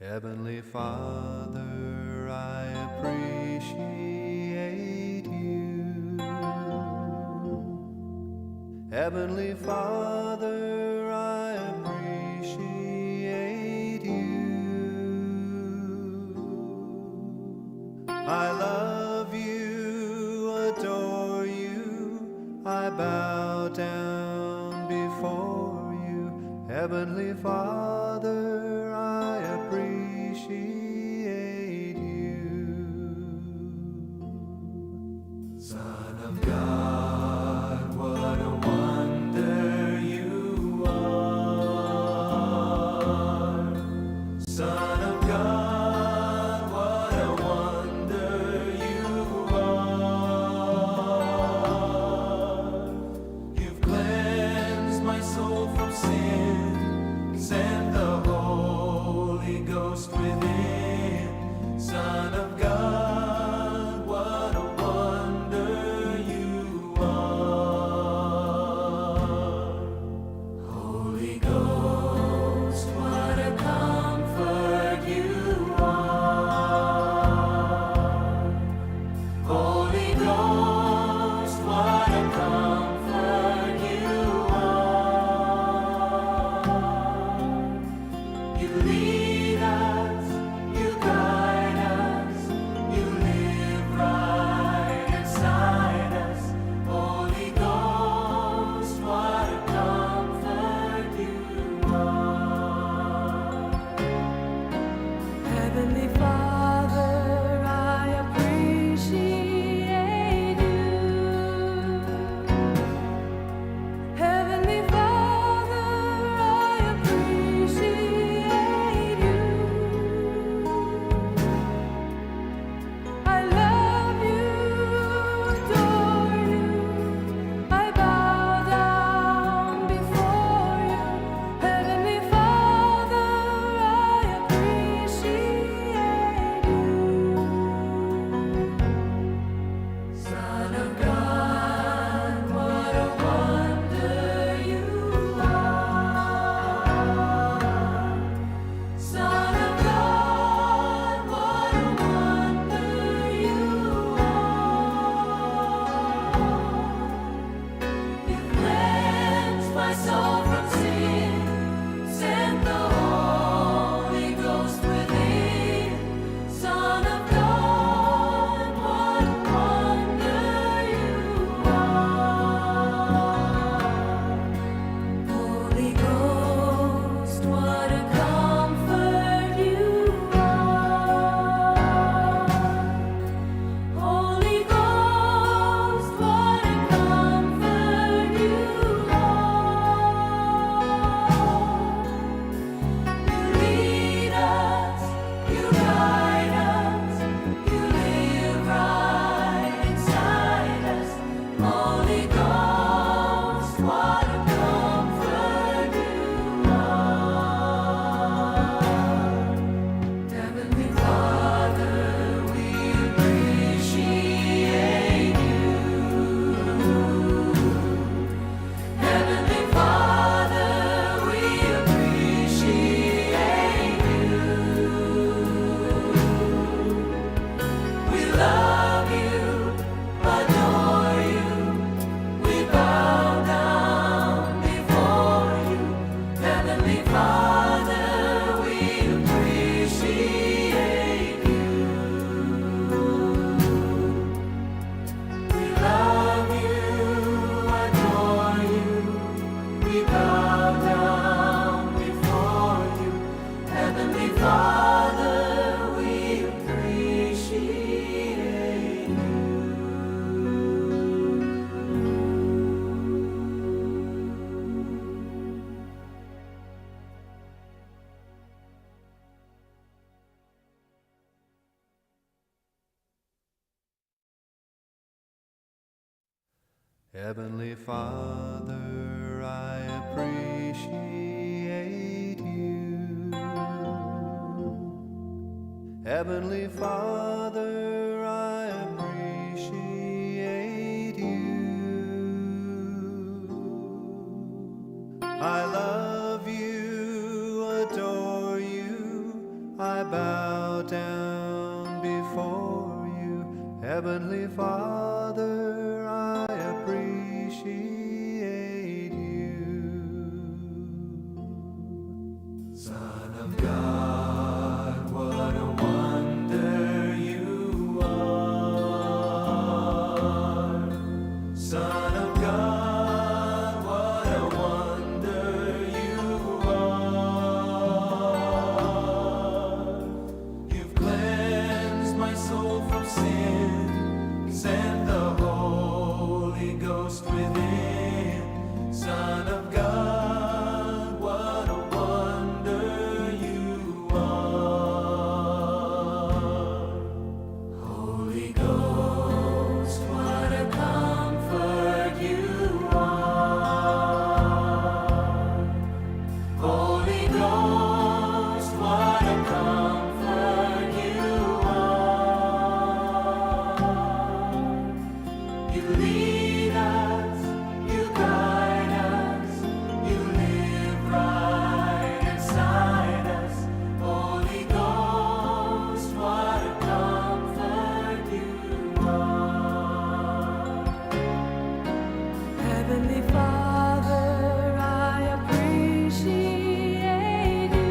Heavenly Father, I appreciate you. Heavenly Father, I appreciate you. I love you, adore you, I bow down before you. Heavenly Father, I appreciate you. Son of God, what a wonder you are. Son of God, what a wonder you are. You've cleansed my soul from sin, sent the Holy Ghost within. Son of God, what a wonder you are. Holy Ghost, what a comfort you are. Holy Ghost, what a comfort you are. You lead us, you guide us, you live right inside us. Holy Ghost, what a comfort you are. Heavenly Father, I appreciate you. Heavenly Father, I appreciate you. I love you, adore you. I bow down before you. Heavenly Father, I appreciate you. Son of God, what a wonder you are. Son of God, what a wonder you are. You cleansed my soul from sin, sent the Holy Ghost within. Son of God, what a wonder you are. Holy Ghost, what a comfort you are. Holy Ghost, what a comfort you are. You lead us, you guide us, you live right inside us. Holy Ghost, what a comfort you are. Heavenly Father, we appreciate you. Heavenly Father, we appreciate you. We love you, adore you. We bow down before you. Heavenly Father, we appreciate you. We love you, adore you. We bow down before you. Heavenly Father, we appreciate you. Heavenly Father, I appreciate you. Heavenly Father, I appreciate you. I love you, adore you. I You lead us, you guide us, you live right inside us. Holy Ghost, what a comfort you are. Heavenly Father, I appreciate you.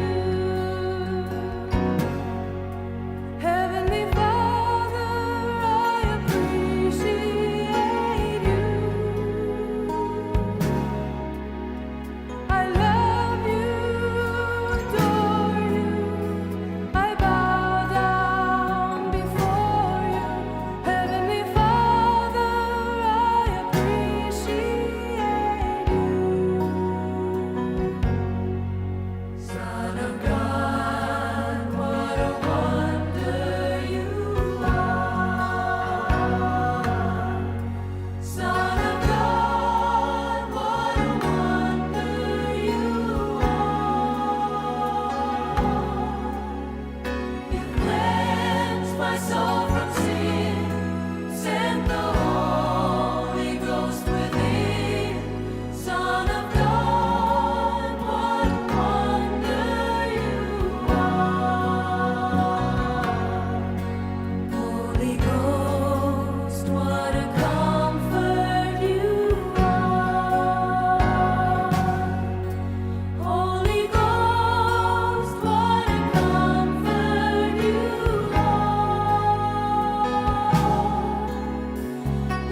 Heavenly Father, I appreciate you. I love you, adore you. I bow down before you. Heavenly Father, I appreciate you. Son of God, what a wonder you are. Son of God, what a wonder you are. You cleansed my soul from sin, sent the Holy Ghost within. Son of God, what a wonder you are. Holy Ghost, what a comfort you are. Holy Ghost, what a comfort you are.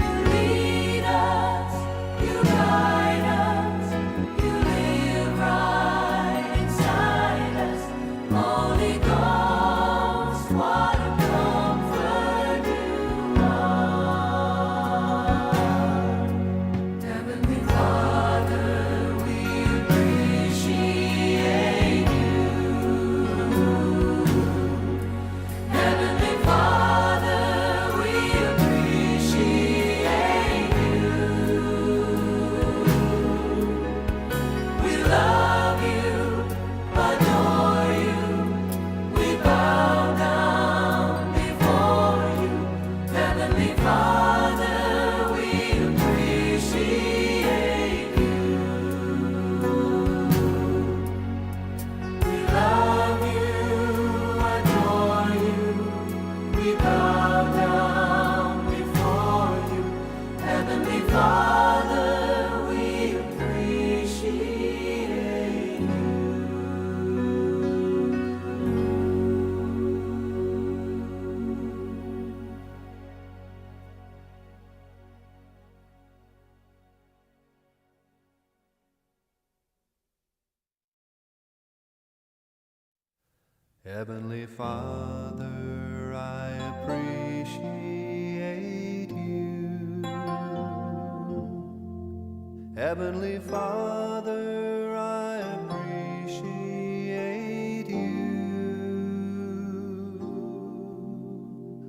You lead us, you guide us, you live right inside us. Holy Ghost, what a comfort you are. Heavenly Father, we appreciate you. Heavenly Father, we appreciate you. We love you, adore you. We bow down before you. Heavenly Father, we appreciate you. We love you, adore you. We bow down before you. Heavenly Father, we appreciate you. Heavenly Father, I appreciate you. Heavenly Father, I appreciate you.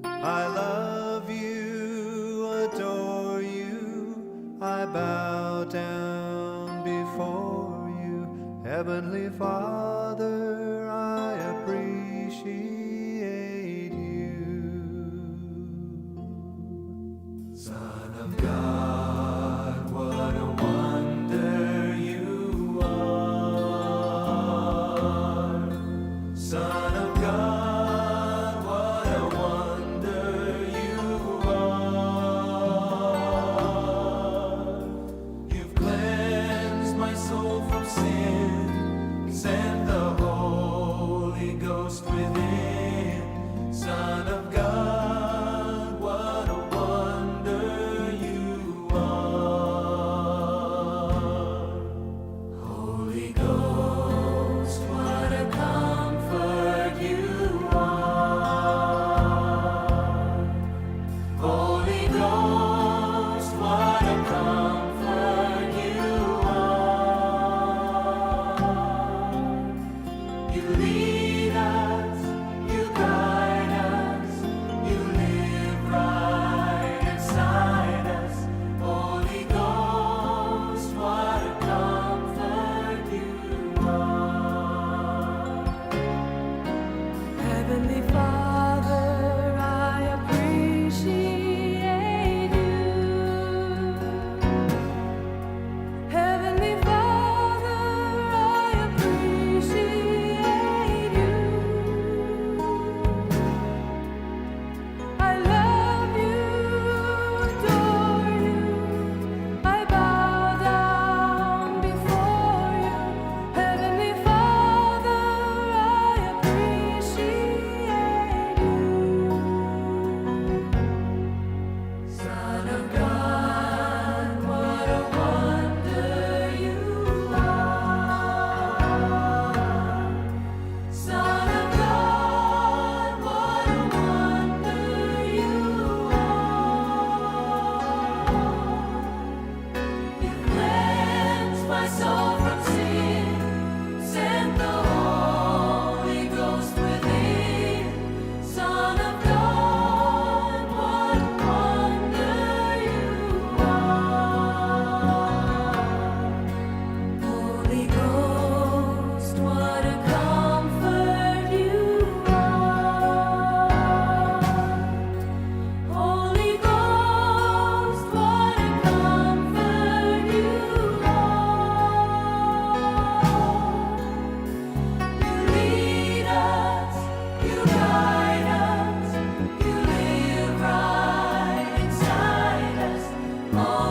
I love you, adore you, I bow down before you. Heavenly Father, I appreciate you. Son of God, what a wonder you are. Son of God, what a wonder you are. You've cleansed my soul from sin, sent the Holy Ghost within.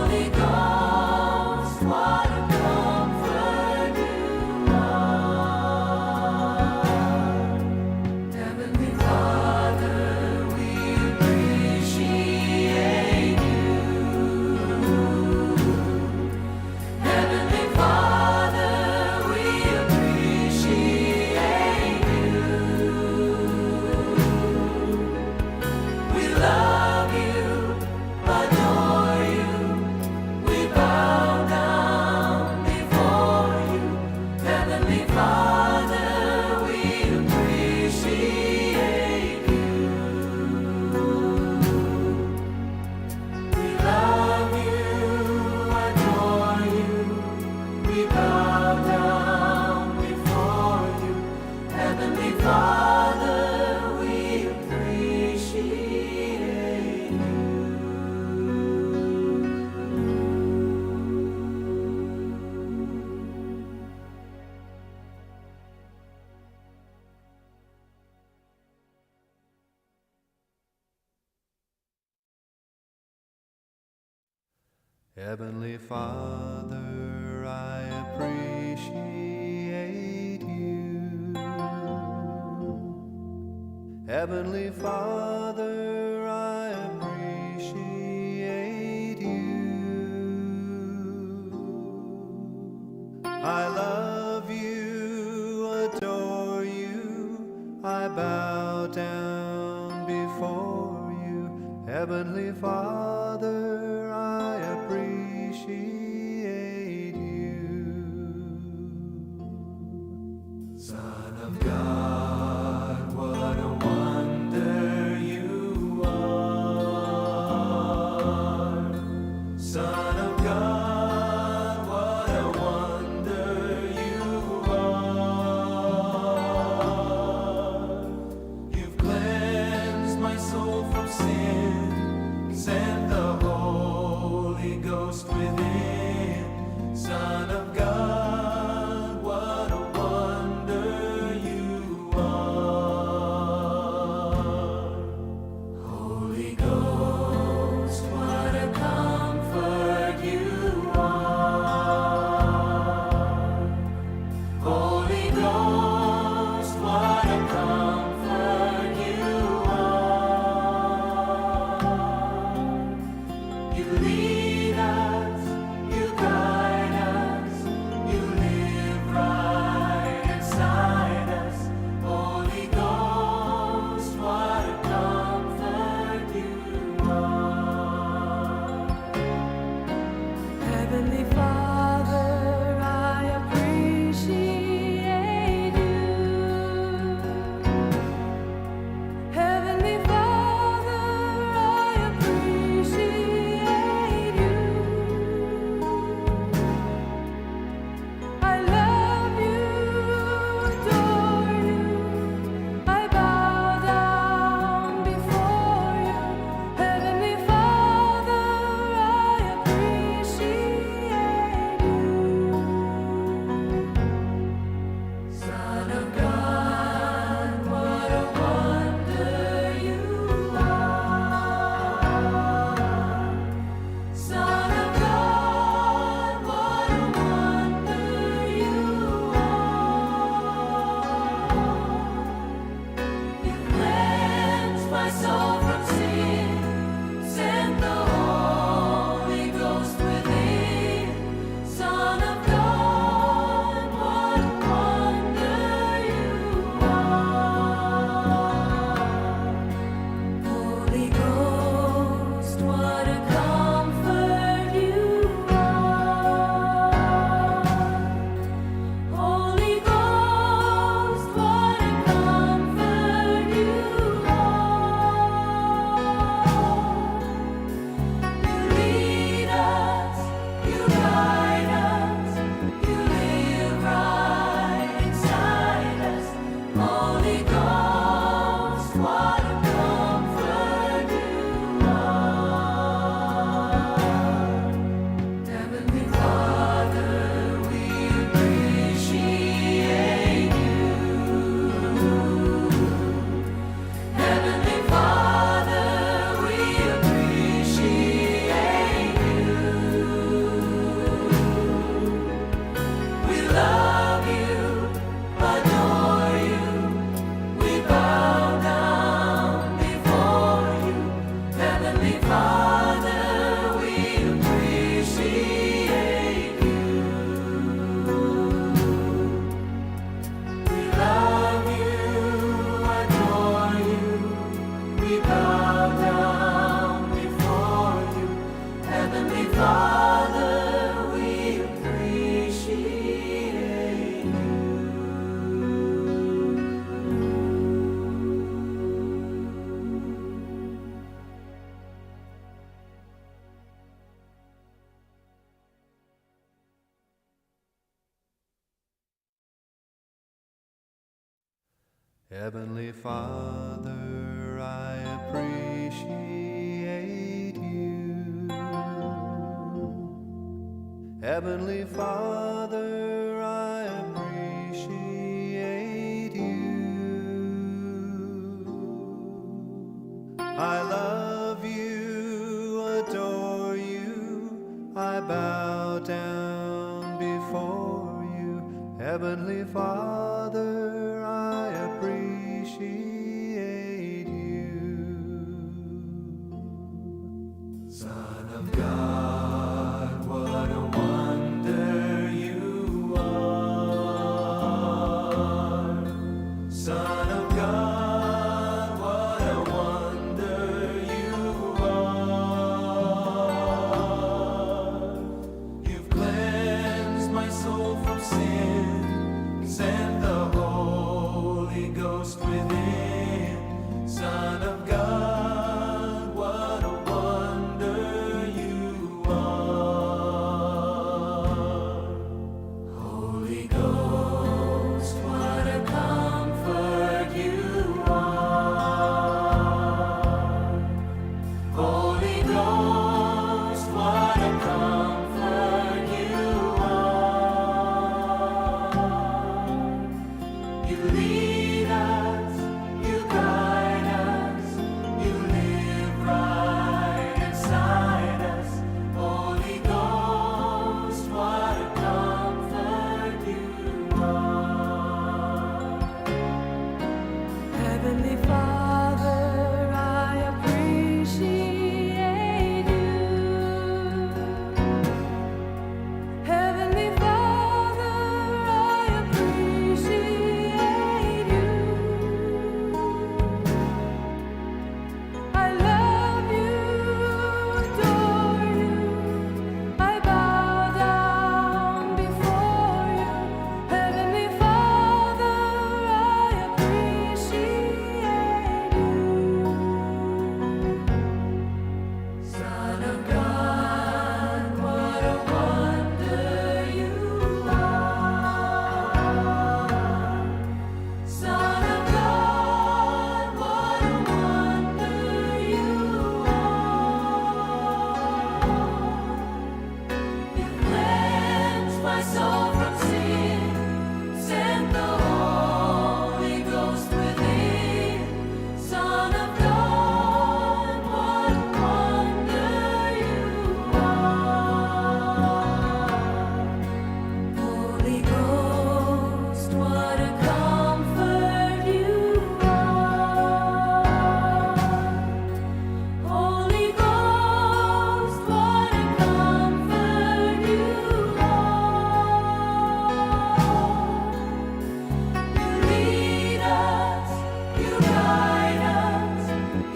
Holy Ghost, what a comfort you are. Heavenly Father, we appreciate you. Heavenly Father, we appreciate you. We love you, adore you. We bow down before you. Heavenly Father, we appreciate you. We love you, adore you. We bow down before you. Heavenly Father, we appreciate you. Heavenly Father, I appreciate you. Heavenly Father, I appreciate you. I love you, adore you, I bow down before you. Heavenly Father, I appreciate you. Son of God, what a wonder you are. Son of God, what a wonder you are. You've cleansed my soul from sin, sent the Holy Ghost within. Son of God, what a wonder you are. Holy Ghost, what a comfort you are. Holy Ghost, what a comfort you are. You lead us. Father, we appreciate you. Heavenly Father, I appreciate you. Heavenly Father, I appreciate you. I love you, adore you, I bow down before you. Heavenly Father, I appreciate you. Son of God, what a wonder you are. Son of God, what a wonder you are. You've cleansed my soul from sin, sent the Holy Ghost within. Son of God, what a wonder you are. Holy Ghost, what a comfort you are. Holy Ghost, what a comfort you are. You lead us, you guide us, you live right inside us. Holy Ghost, what a comfort you are. Heavenly Father, I appreciate you. Heavenly Father, I appreciate you. I love you, adore you. I bow down before you. Heavenly Father, I appreciate you. Son of God, what a wonder you are. Son of God, what a wonder you are. You cleansed my soul from sin, sent the Holy Ghost within. Son of God, what a wonder you are. Holy Ghost, what a comfort you are. Holy Ghost, what a comfort you are. You lead us, you guide us,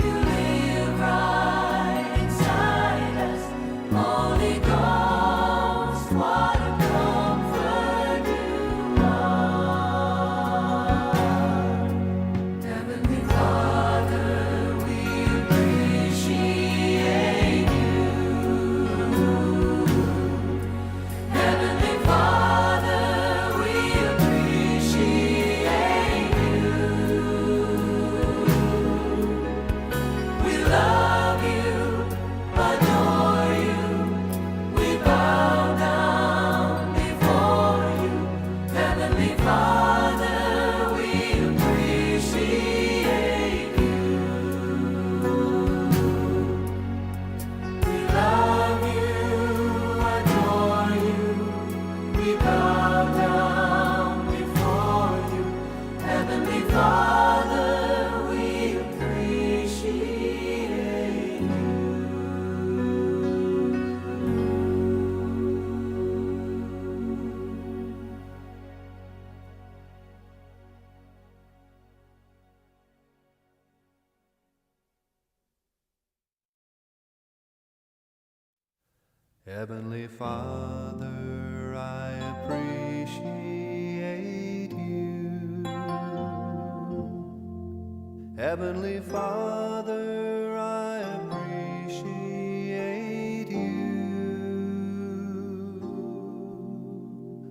you live right inside us. Holy Ghost, what a comfort you are. Heavenly Father, we appreciate you. Heavenly Father, we appreciate you. We love you, adore you. We bow down. Heavenly Father, I appreciate you. Heavenly Father, I appreciate you.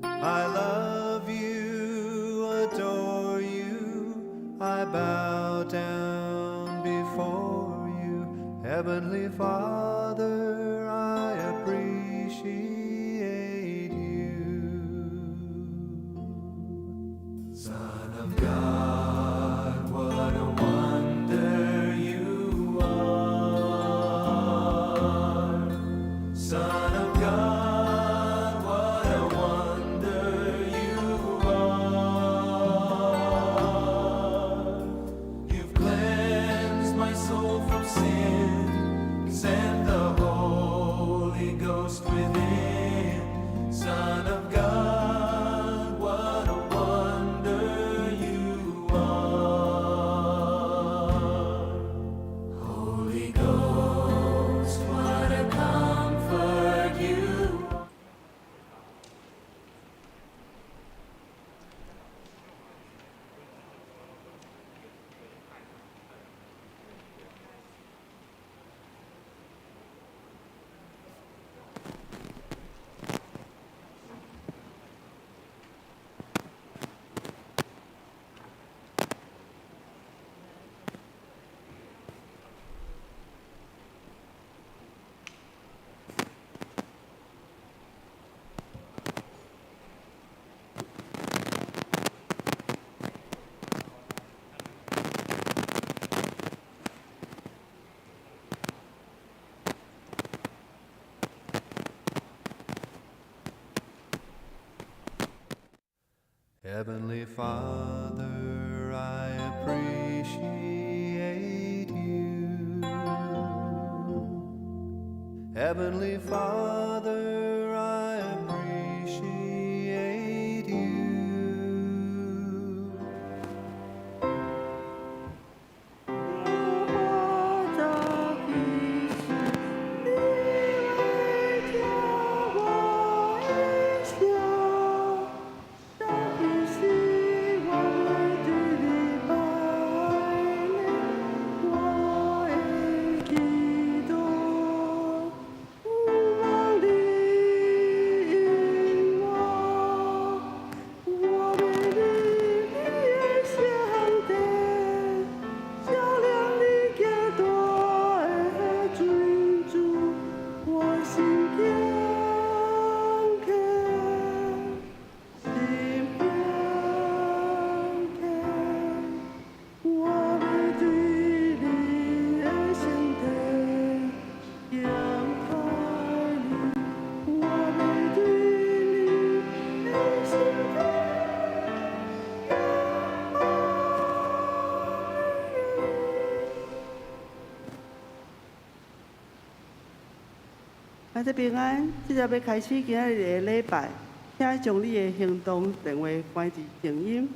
I love you, adore you, I bow down before you. Heavenly Father, I appreciate you. Son of God, what a wonder you are. Son of God, what a wonder you are. You've cleansed my soul from sin, sent the Holy Ghost within. Son of God, what a wonder you are. Holy Ghost, what a comfort you Heavenly Father, I appreciate you. Heavenly Father, I appreciate you. 大家平安，這下欲開始今仔日的禮拜，請將你的行動電話關佇靜音。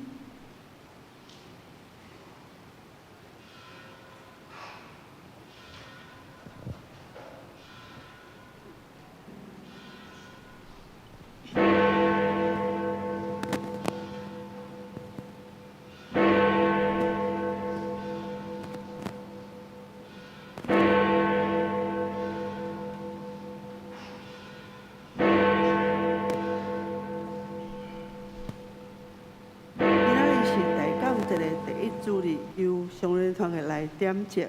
今仔日是大感節的第一主日，由上人團體來點燭。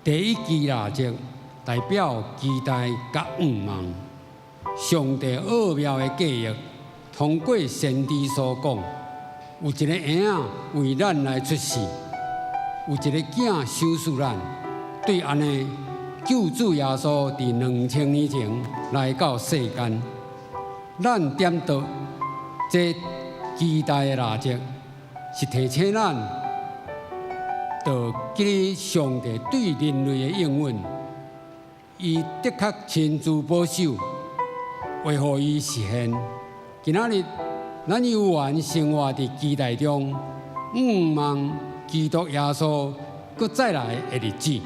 第一支蠟燭代表期待佮向望，上帝奧妙的計劃，通過先知所講，有一個嬰仔為咱來出世，有一個囝賞賜咱。對按呢，救主耶穌佇2000年前來到世間，咱點著這期待的蠟燭，是提醒咱，著記得上帝對人類的應允，伊的確親自保守，維護伊實現。今仔日，咱猶原生活佇期待中，向望基督耶穌閣再來的日子。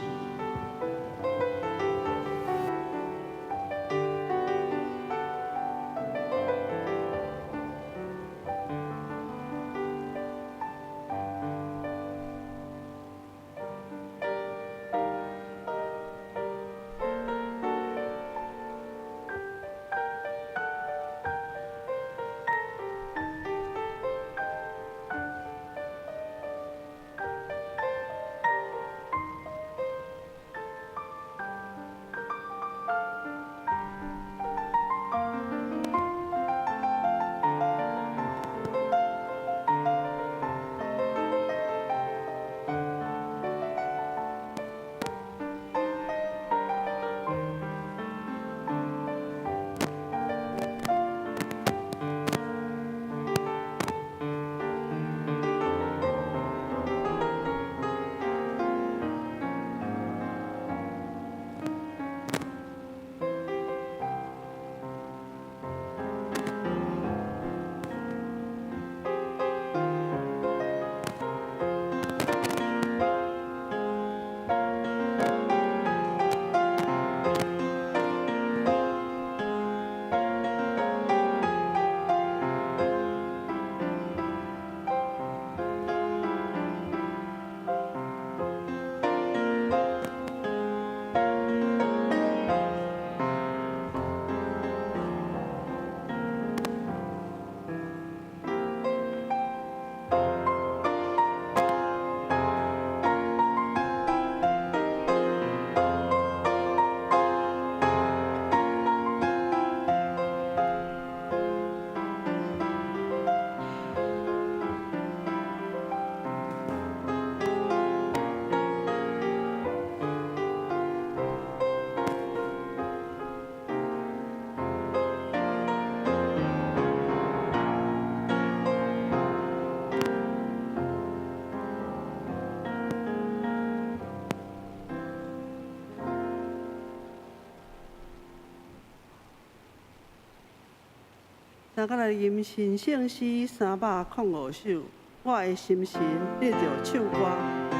咱閣來吟神聖詩305首，我的心神得著唱歌，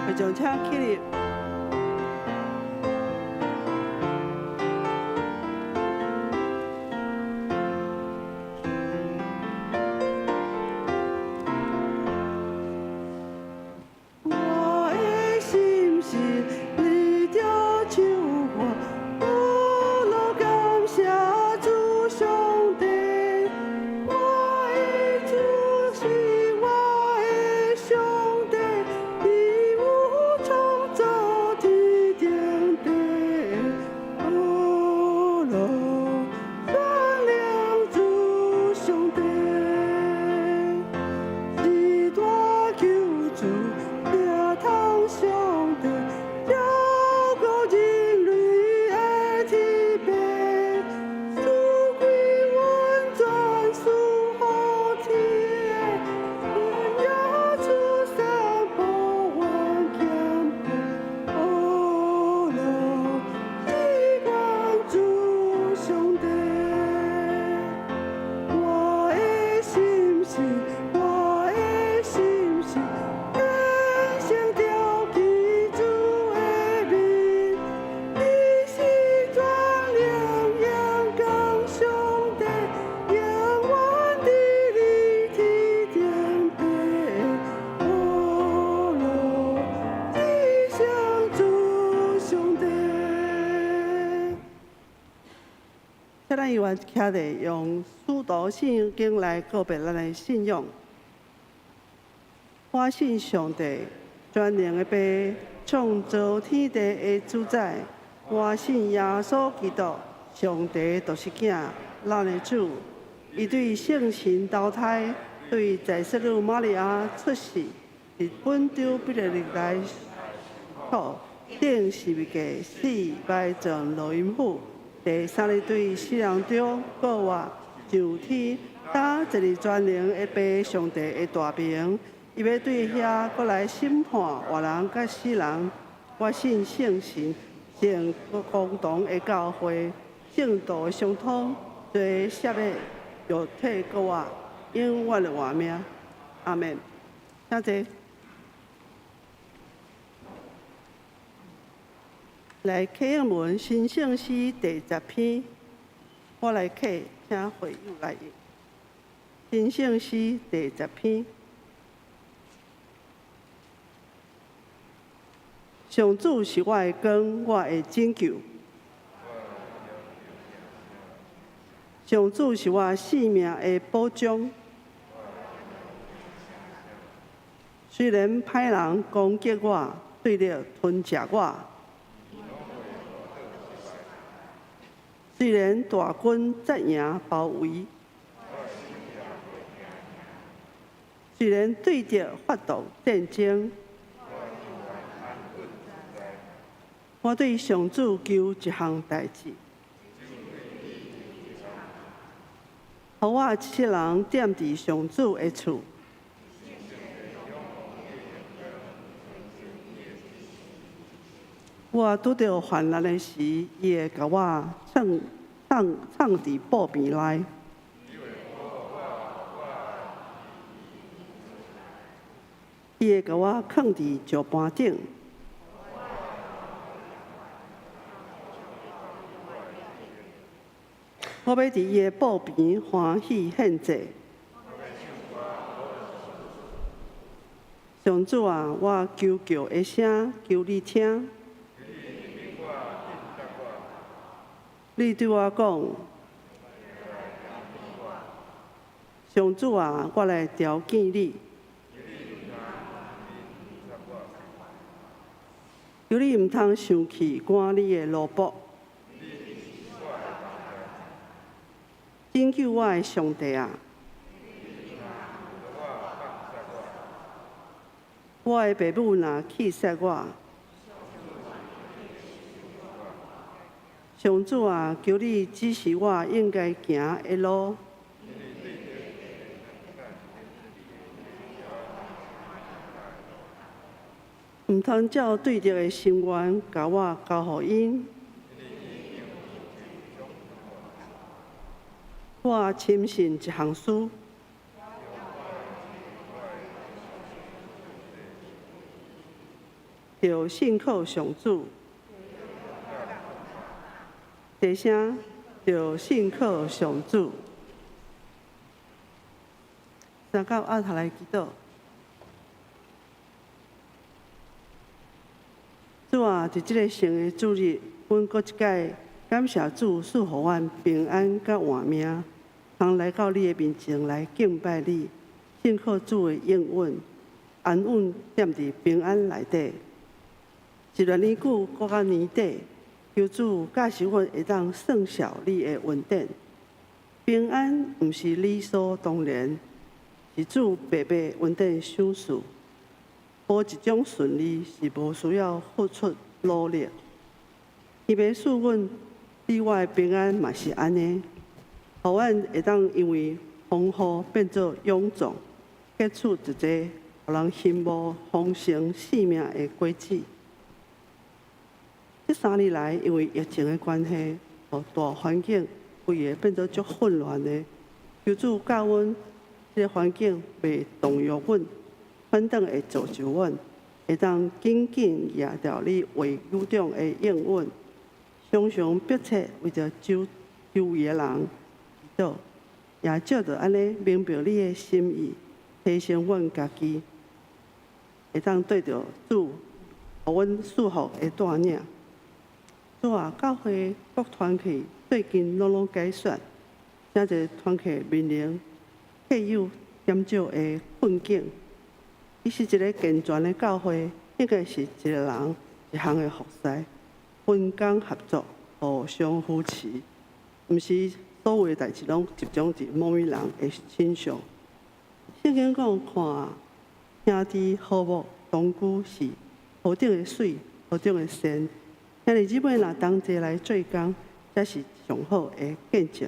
會眾請起立。我的心神得著唱歌，我樂感謝主上帝。我的主是我的上帝，伊有創造天頂地，哦囉，全能主上帝，是大救主，疼痛上帝，照顧人類的天父，賜歸完全賜予天，也出散步完謙卑，哦囉，至關主上帝。我的心神，我的心神，天生牢記主的面，你是全能榮光上帝，永遠佇你天頂地，哦囉，至聖主上帝。請咱猶原徛咧，用使徒信經來告白咱的信仰。我信上帝，全能的父，創造天地的主宰。我信耶穌基督，上帝獨生囝，咱的主。伊對聖神投胎，對在聖女瑪利亞出世，佇本丟彼拉來苦，釘十字架死埋葬落陰府。第三日對死人中復活，上天，搭坐佇全能的父上帝的大爿，伊欲對遐閣來審判活人佮死人。我信聖神，聖公同的教會，聖徒的相通，罪赦免，肉體復活，永遠的活命。阿們。請坐。來啟應文神聖詩第10篇，我來啟，請會友來應。神聖詩第10篇。上主是我的光，我的拯救。上主是我性命的保障。雖然歹人攻擊我，對敵吞食我，雖然大軍紮營包圍，雖然對敵發動戰爭，我對上主求一項代誌，予我一世人踮佇上主的厝。我拄著患難的時，伊會共我藏藏藏佇布棚內。伊會共我囥佇石盤頂。我欲佇伊的布棚歡喜獻祭。上主啊，我求告的聲，求你聽。你對我講，上主啊，我來召見你。求你毋通生氣，趕你的奴僕。拯救我的上帝啊！我的爸母若棄殺我，上主啊，求你指示我應該行的路。毋通照對敵的心願，共我交予𪜶。我深信一項事，著信靠上主。齊聲，著信靠上主。三到阿頭來祈禱。主啊，佇這个聖的主日，阮閣一擺感謝主賜予阮平安佮活命，通來到你的面前來敬拜你，信靠主的應允，安穩踮佇平安內底。一偌尼久，閣到年底，求主教示阮會當算數你的恩典。平安毋是理所當然，是主白白恩典賞賜。無一種順利是無需要付出努力。伊欲賜阮你我的平安嘛是按呢，予阮會當因為豐富變做臃腫，結出一個予人羨慕豐盛生命的果子。這3年來，因為疫情的關係，大環境規个變做足混亂的。求主教阮這個環境袂動搖阮，反轉會造就阮，會當緊緊抓牢你話語中的應允，常常迫切為著周周圍的人祈禱，也藉著按呢明白你的心意，提升阮家己，會當對著主予阮賜福的帶領。主啊，教會各團契最近攏攏改選，誠濟團契面臨客友減少的困境。伊是一个健全的教會，應該是一個人一項的服侍，分工合作，互相扶持，毋是所有的代誌攏集中佇某一人的身上。聖經講，看兄弟和睦同居是何等的媠，何等的善。兄弟姊妹若同齊來做工，才是上好的見證。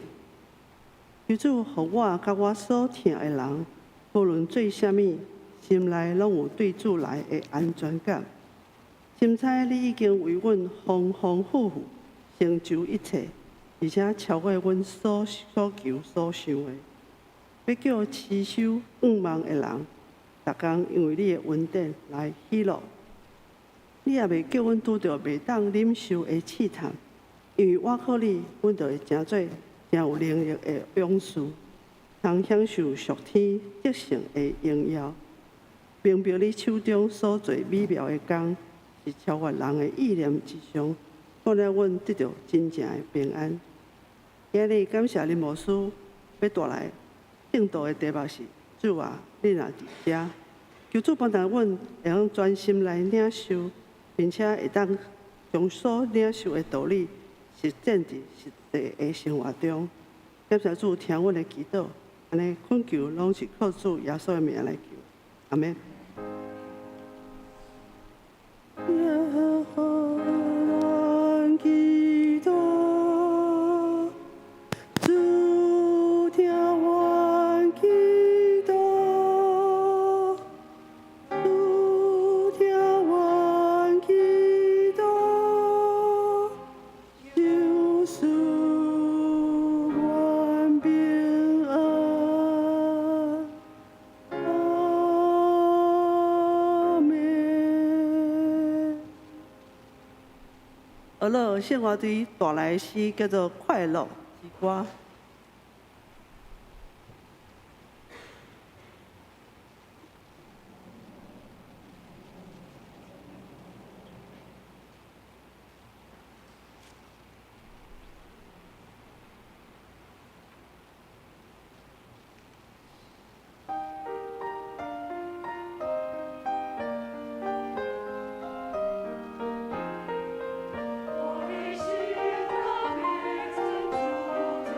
求主予我佮我所疼的人，無論做啥物，心內攏有對主來的安全感。深知你已經為阮豐豐富富成就一切，而且超過阮所所求所想的。欲叫持守向望的人，逐工因為你的恩典來喜樂。你也袂叫阮拄著袂當忍受的試探，因為倚靠你，阮就會成做誠有能力的勇士，通享受屬天得勝的榮耀。明白你手中所做美妙的工，是超越人的意念之上，帶領阮得著真正的平安。今日感謝林牧師欲帶來證道的題目是：主啊，你若佇遮，求主幫助阮會用專心來領受，並且會當將所領受的道理實踐佇實際的生活中。感謝主聽阮的祈禱，按呢懇求攏是靠主耶穌的名來求，阿們。耶和華咱祈禱，主聽阮祈禱，主聽阮祈禱，求賜阮平安。阿們。俄樂聖樂隊帶來的詩叫做《快樂之歌》。我的心特別曾主最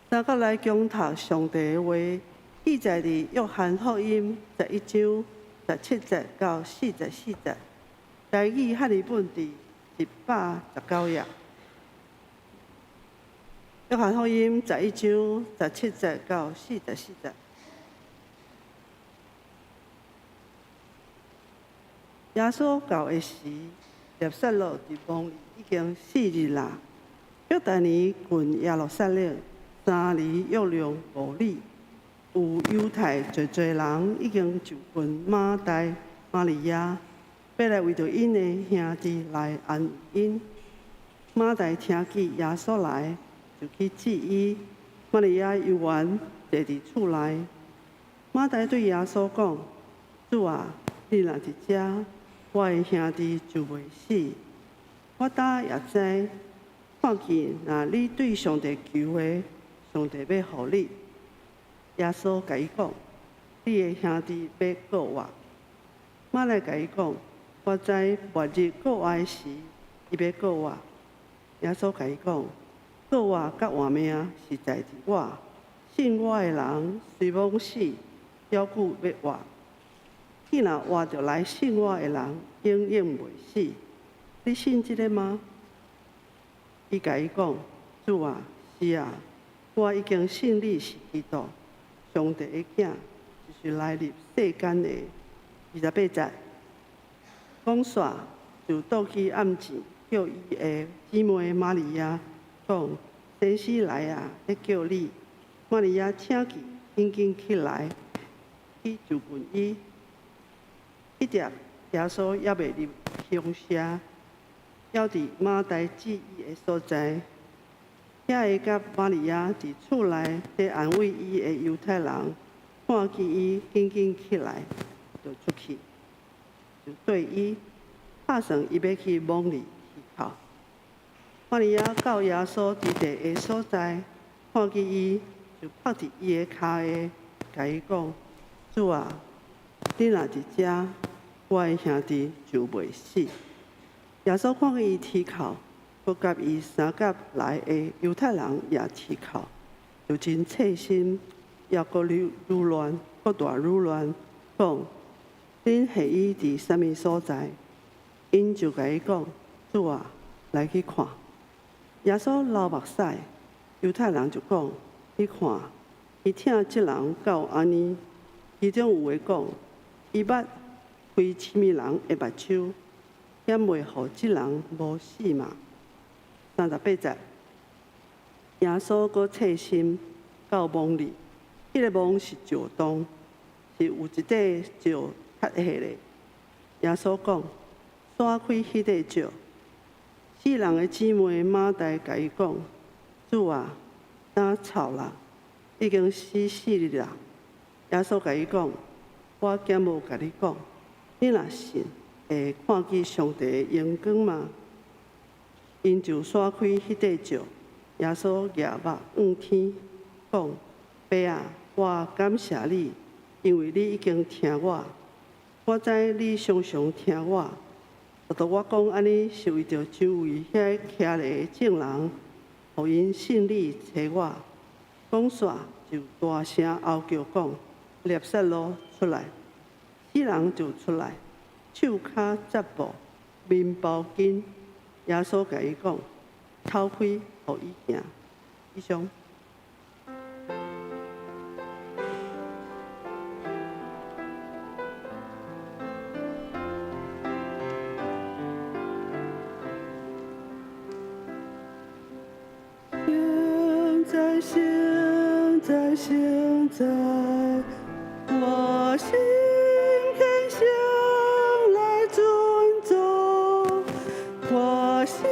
三角來恭讀上帝的話，記載佇約翰福音11章17節到44節，台語漢語本佇119頁。約翰福音11章17節到44節。耶穌到的時，拉撒路佇墓裡已經4日啦。伯大尼近耶路撒冷三里約略5里，有猶太濟濟人已經就近馬大、瑪利亞，欲來為著𪜶的兄弟來安慰𪜶。馬大聽見耶穌來，就去接伊。瑪利亞猶原坐佇厝內。馬大對耶穌講：主啊，你若佇遮，我的兄弟就袂死。我今也知，看見若你對上帝求的，上帝欲予你。耶穌共伊講：你的兄弟欲復活。馬大共伊講：我知末日復活的時，伊欲復活。耶穌共伊講：復活佮活命是在佇我，信我的人雖罔死，猶閣欲活。彼若活著來信我的人，永遠袂死。你信這个嗎？伊共伊講：主啊，是啊，我已經信你是基督，上帝的囝，就是來入世間的。28節，講煞就倒去暗前，叫伊的姊妹瑪利亞講：先生來啊，咧叫你。瑪利亞聽見，緊緊起來，去就近伊。彼陣耶穌猶未入鄉舍，猶佇馬大接伊的所在。遐个佮瑪利亞佇厝內咧安慰伊的猶太人，看見伊緊緊起來，就出去，就綴伊，拍算伊欲去墓裡啼哭。瑪利亞到耶穌佇地的所在，看見伊，就伏佇伊的跤下，共伊講：主啊，你若佇遮，我的兄弟就袂死。耶穌看見伊啼哭，閣佮伊相佮來的猶太人也啼哭，就真切心，猶閣愈亂，閣大愈亂，講：恁下伊佇啥物所在？𪜶就共伊講：主啊，來去看。耶穌流目屎，猶太人就講：你看，伊疼這人到按呢。其中有的講：伊捌開痴物人的目睭，敢袂予這人無死嗎？38節，耶穌閣切心到墓裡，彼个墓是石洞，是有一塊石崁下的。耶穌講：徙開彼塊石。死人的姊妹馬大共伊講：主啊，若臭啦，已經死4日啦。耶穌共伊講：我敢無共你講，你若信，會看見上帝的榮光嗎？𪜶就徙開彼塊石。耶穌舉目向天，講：爸啊，我感謝你，因為你已經聽我。我知你常常聽我。獨獨我講按呢，是為著周圍遐徛咧的眾人，予𪜶信你差我。講煞就大聲吼叫講：拉撒路出來！死人就出來，手跤紮布，面包巾。耶穌共伊講：抽開，予伊行。以上。現在，現在，現在，我心懇想來尊重，我心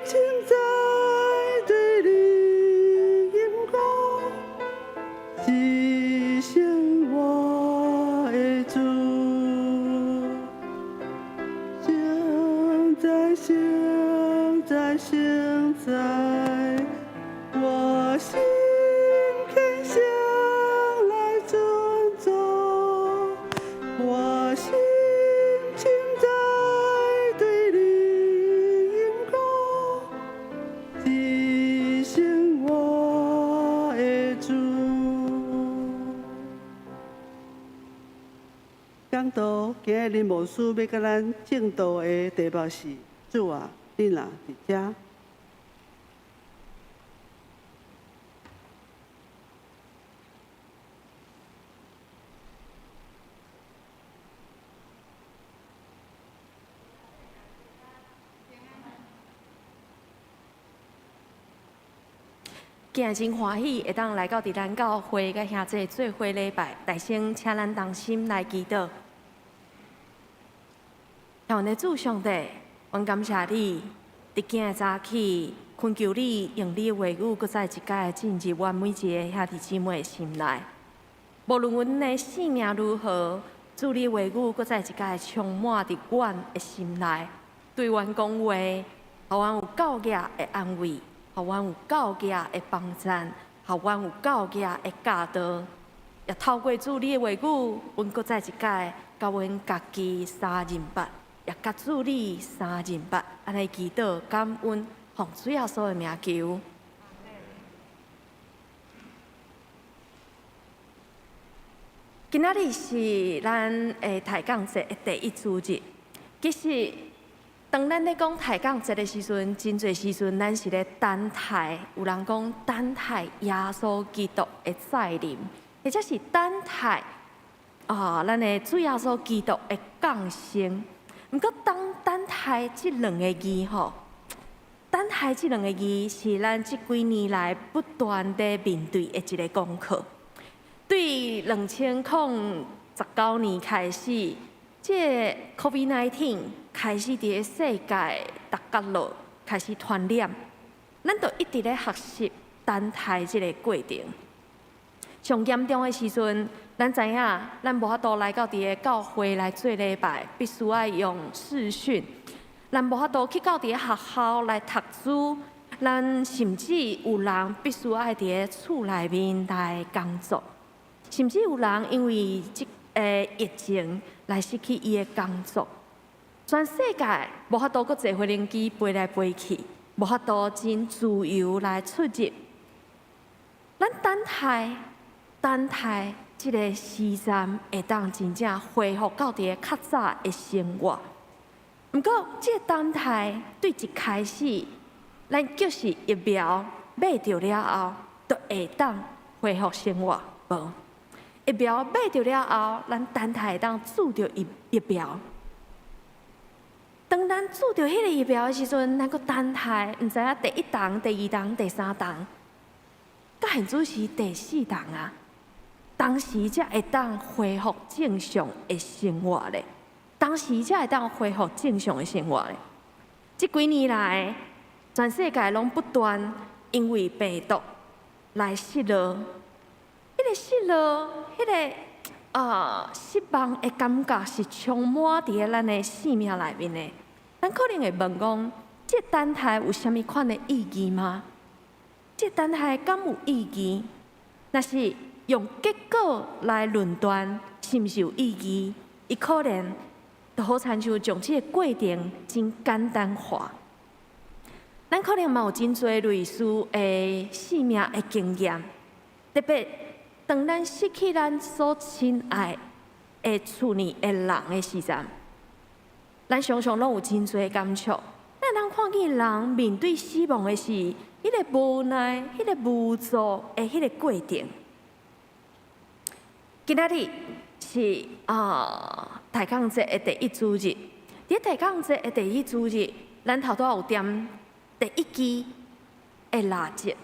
情在對你吟歌，實現我的主。現在，現在，現在，我心懇想來尊重，講道，今日林牧師欲佮咱證道的題目是：主啊，你若佇遮。今日真歡喜，會當來到佇咱教會佮兄弟做伙禮拜，大聲請咱同心來祈禱。阮的主上帝，阮感謝你，佇今日早起，懇求你用你的話語，閣再一擺進入阮每一个兄弟姊妹的心內。無論阮的性命如何，主你的話語閣再一擺充滿佇阮的心內，對阮講話，予阮有夠額的安慰。予阮有夠額的幫贊，予阮有夠額的教導，也透過主你的話語，阮閣再一擺佮阮家己相認捌，也佮主你相認捌，按呢祈禱感恩，奉主耶穌的名求。今仔日是咱的抬槓節的第一主日，其實，當咱咧講抬槓節的時陣，真濟時陣咱是咧等待，有人講等待耶穌基督的再臨，或者是等待啊，咱的主耶穌基督的降生。毋過當等待這兩个字吼，等待這兩个字是咱這幾年來不斷咧面對的一个功課。對2019年開始，這個 COVID-19 開始佇个世界逐角落開始傳染，咱就一直咧學習等待這个過程。上嚴重的時陣，咱知影，咱無法度來到佇个教會來做禮拜，必須愛用視訊。咱無法度去到佇个學校來讀書，咱甚至有人必須愛佇个厝內面來工作，甚至有人因為這个疫情來失去伊的工作。全世界無法度閣坐飛行機飛來飛去，無法度真自由來出入。咱等待，等待這个時陣會當真正恢復到佇个較早的生活。毋過，這个等待對一開始，咱就是疫苗買著了後，就會當恢復生活無？疫苗買著了後，咱等待會當注著疫苗。當咱注著彼个疫苗的時陣，咱閣等待，毋知影第一筒、第二筒、第三筒，到現此時第四筒啊，當時才會當恢復正常的生活咧。當時才會當恢復正常的生活咧。這幾年來，全世界攏不斷因為病毒來失落，彼個失落，彼個失望的感覺是充滿佇咧咱的生命內面的。咱可能會問講，這等待有啥物款的意義嗎？這等待敢有意義？若是用結果來論斷，是毋是有意義？伊可能就好親像將這個過程真簡單化。咱可能嘛有真濟類似的生命的經驗，特別當咱失去咱所親愛的厝內的人的時陣，咱常常攏有真濟感觸。咱通看見人面對死亡的時，彼个無奈、彼个無助的彼个過程。今仔日是抬槓節的第一主日。佇抬槓節的第一主日，咱頭拄仔有點第一支的蠟燭，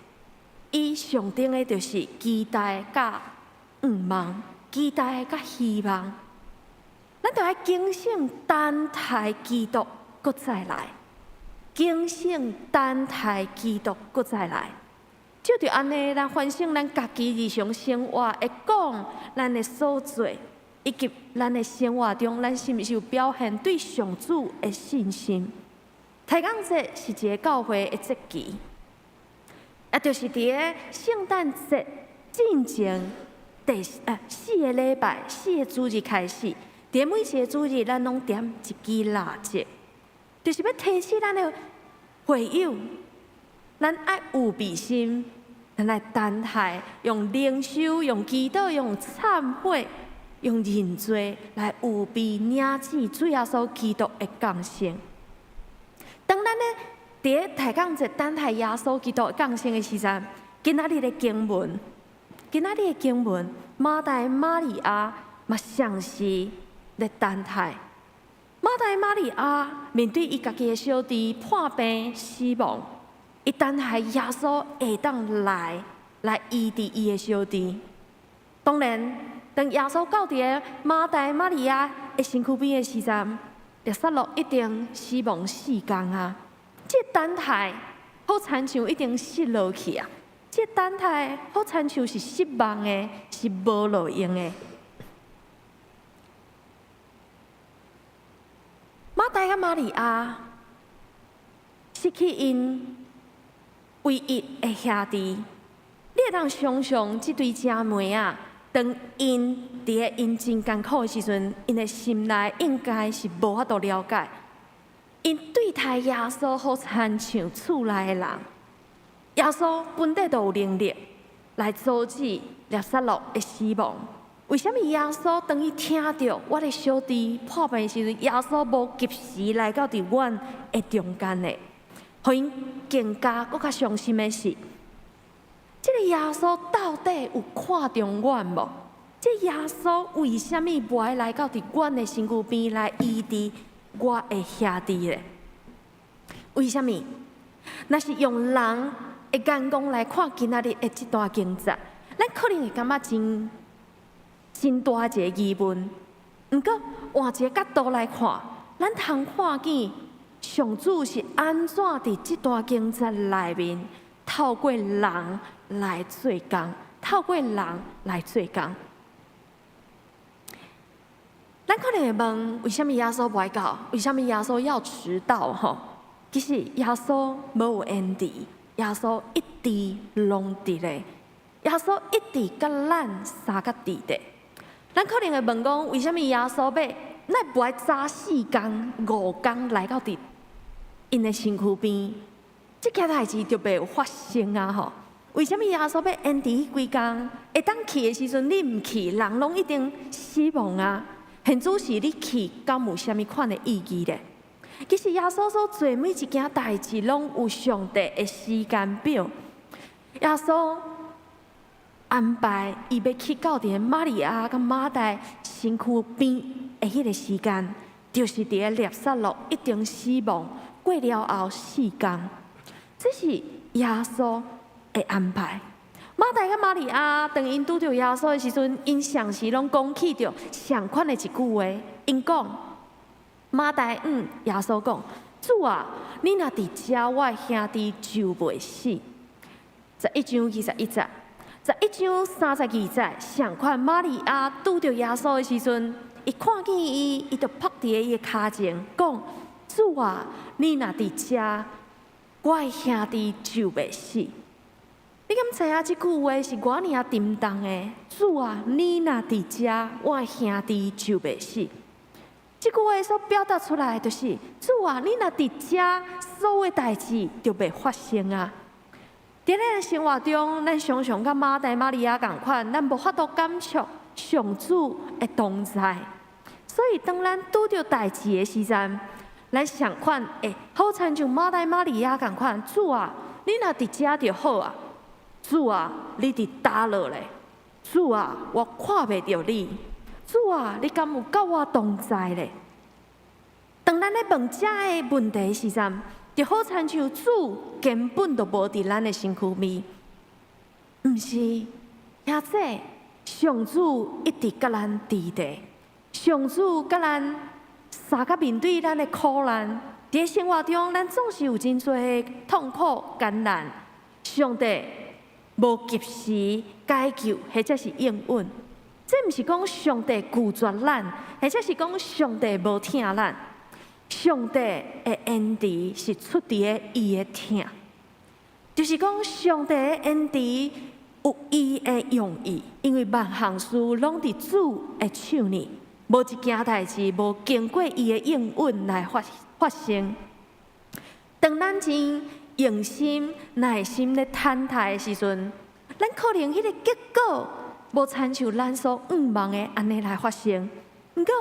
伊象徵的就是期待佮願望，期待佮希望。咱著愛警醒等待基督閣再來，警醒等待基督閣再來。藉著按呢，咱反省咱家己日常生活會講咱的所做，以及咱的生活中，咱是毋是有表現對上主的信心？抬槓節是一個教會的節期，也就是佇个聖誕節進前第四個禮拜、四個主日開始，佇每一個主日，咱攏點一支蠟燭，就是欲提醒咱的會友，咱愛有備心，咱愛等待，用靈修、用祈禱、用懺悔，用認罪來預備領受主耶穌基督的降生。當咱咧佇咧抬槓節等待耶穌基督的降生的時陣，今仔日的經文，今仔日的經文，馬大瑪利亞嘛相時咧等待。馬大瑪利亞面對伊家己的小弟破病死亡，伊等待耶穌會當來來醫治伊的小弟。當然，當耶穌到佇个馬大瑪利亞的身軀邊的時陣，拉撒路已經死亡四工啊！這個等待好親像已經失落去啊！這個等待好親像是失望的，是無路用的。馬大佮瑪利亞失去𪜶唯一的兄弟，你會當想像這對姐妹啊，當𪜶佇咧𪜶真艱苦的時陣，𪜶的心內應該是無法度了解。𪜶對待耶穌好親像厝內的人，耶穌本底就有能力來阻止拉撒路的死亡。為啥物耶穌當伊聽著我的小弟破病的時陣，耶穌無及時來到佇阮的中間呢？予𪜶更加閣較傷心的是，這個耶穌到底有看重阮無？這個耶穌為啥物無愛來到佇阮的身軀邊來醫治我的兄弟咧？為啥物？若是用人的眼光來看今仔日的這段經節，咱可能會感覺真真大一個疑問。毋過換一個角度來看，咱通看見上主是按怎佇這段經節內面透過人來做工，透過人來做工。咱可能會問，為啥物耶穌無愛到？為啥物耶穌要遲到？吼，其實耶穌無有延遲，耶穌一直攏佇咧，耶穌一直佮咱相佮佇咧。咱可能會問講，為啥物耶穌欲哪會無愛早四工、五工來到佇𪜶的身軀邊？這件代誌就袂有發生啊！吼，為啥物耶穌欲延遲彼幾工？會當去的時陣你毋去，人攏已經死亡啊！現主時你去，敢有啥物款的意義咧？其實耶穌所做每一件代誌，攏有上帝的時間表。耶穌安排伊欲去到佇瑪利亞佮馬大身軀邊的彼個時間，就是佇个拉撒路已經死亡過了後四工。這是耶穌的安排。馬大佮瑪利亞當𪜶拄著耶穌的時陣，𪜶相時攏講起著相款的一句話。𪜶講：馬大向耶穌講，主啊，你若佇遮，我的兄弟就袂死。11章21節，11章32節，相款瑪利亞拄著耶穌的時陣，伊看見伊，伊就撲佇伊的跤前，講：主啊，你若佇遮，我的兄弟就袂死。你敢知影這句話是偌爾仔沉重的？主啊，你若佇遮，我的兄弟就袂死。這句話所表達出來的就是：主啊，你若佇遮，所有代誌就袂發生啊！佇咱的生活中，咱常常佮馬大瑪利亞仝款，咱無法度感觸上主的同在。所以，當咱拄著代誌的時陣，咱相款會好親像馬大瑪利亞仝款，主啊，你若佇遮就好啊！主啊，你佇佗落咧？主啊，我看袂著你。主啊，你敢有佮我同在咧？當咱咧問這个問題的時陣，就好親像主根本就無佇咱的身軀邊，毋是，兄弟，上主一直佮咱佇咧，上主佮咱相佮面對咱的苦難，佇生活中，咱總是有真濟的痛苦艱難，上帝無及時解救，或者是應允，這毋是講上帝拒絕咱，或者是講上帝無疼咱。上帝的恩慈是出佇咧伊的疼，就是講上帝的恩慈有伊的用意，因為萬項事攏佇主的手裡，無一件代誌無經過伊的應允來發發生。當咱真用心、耐心咧等待的時陣，咱可能彼個結果無親像咱所向望的按呢來發生。毋過，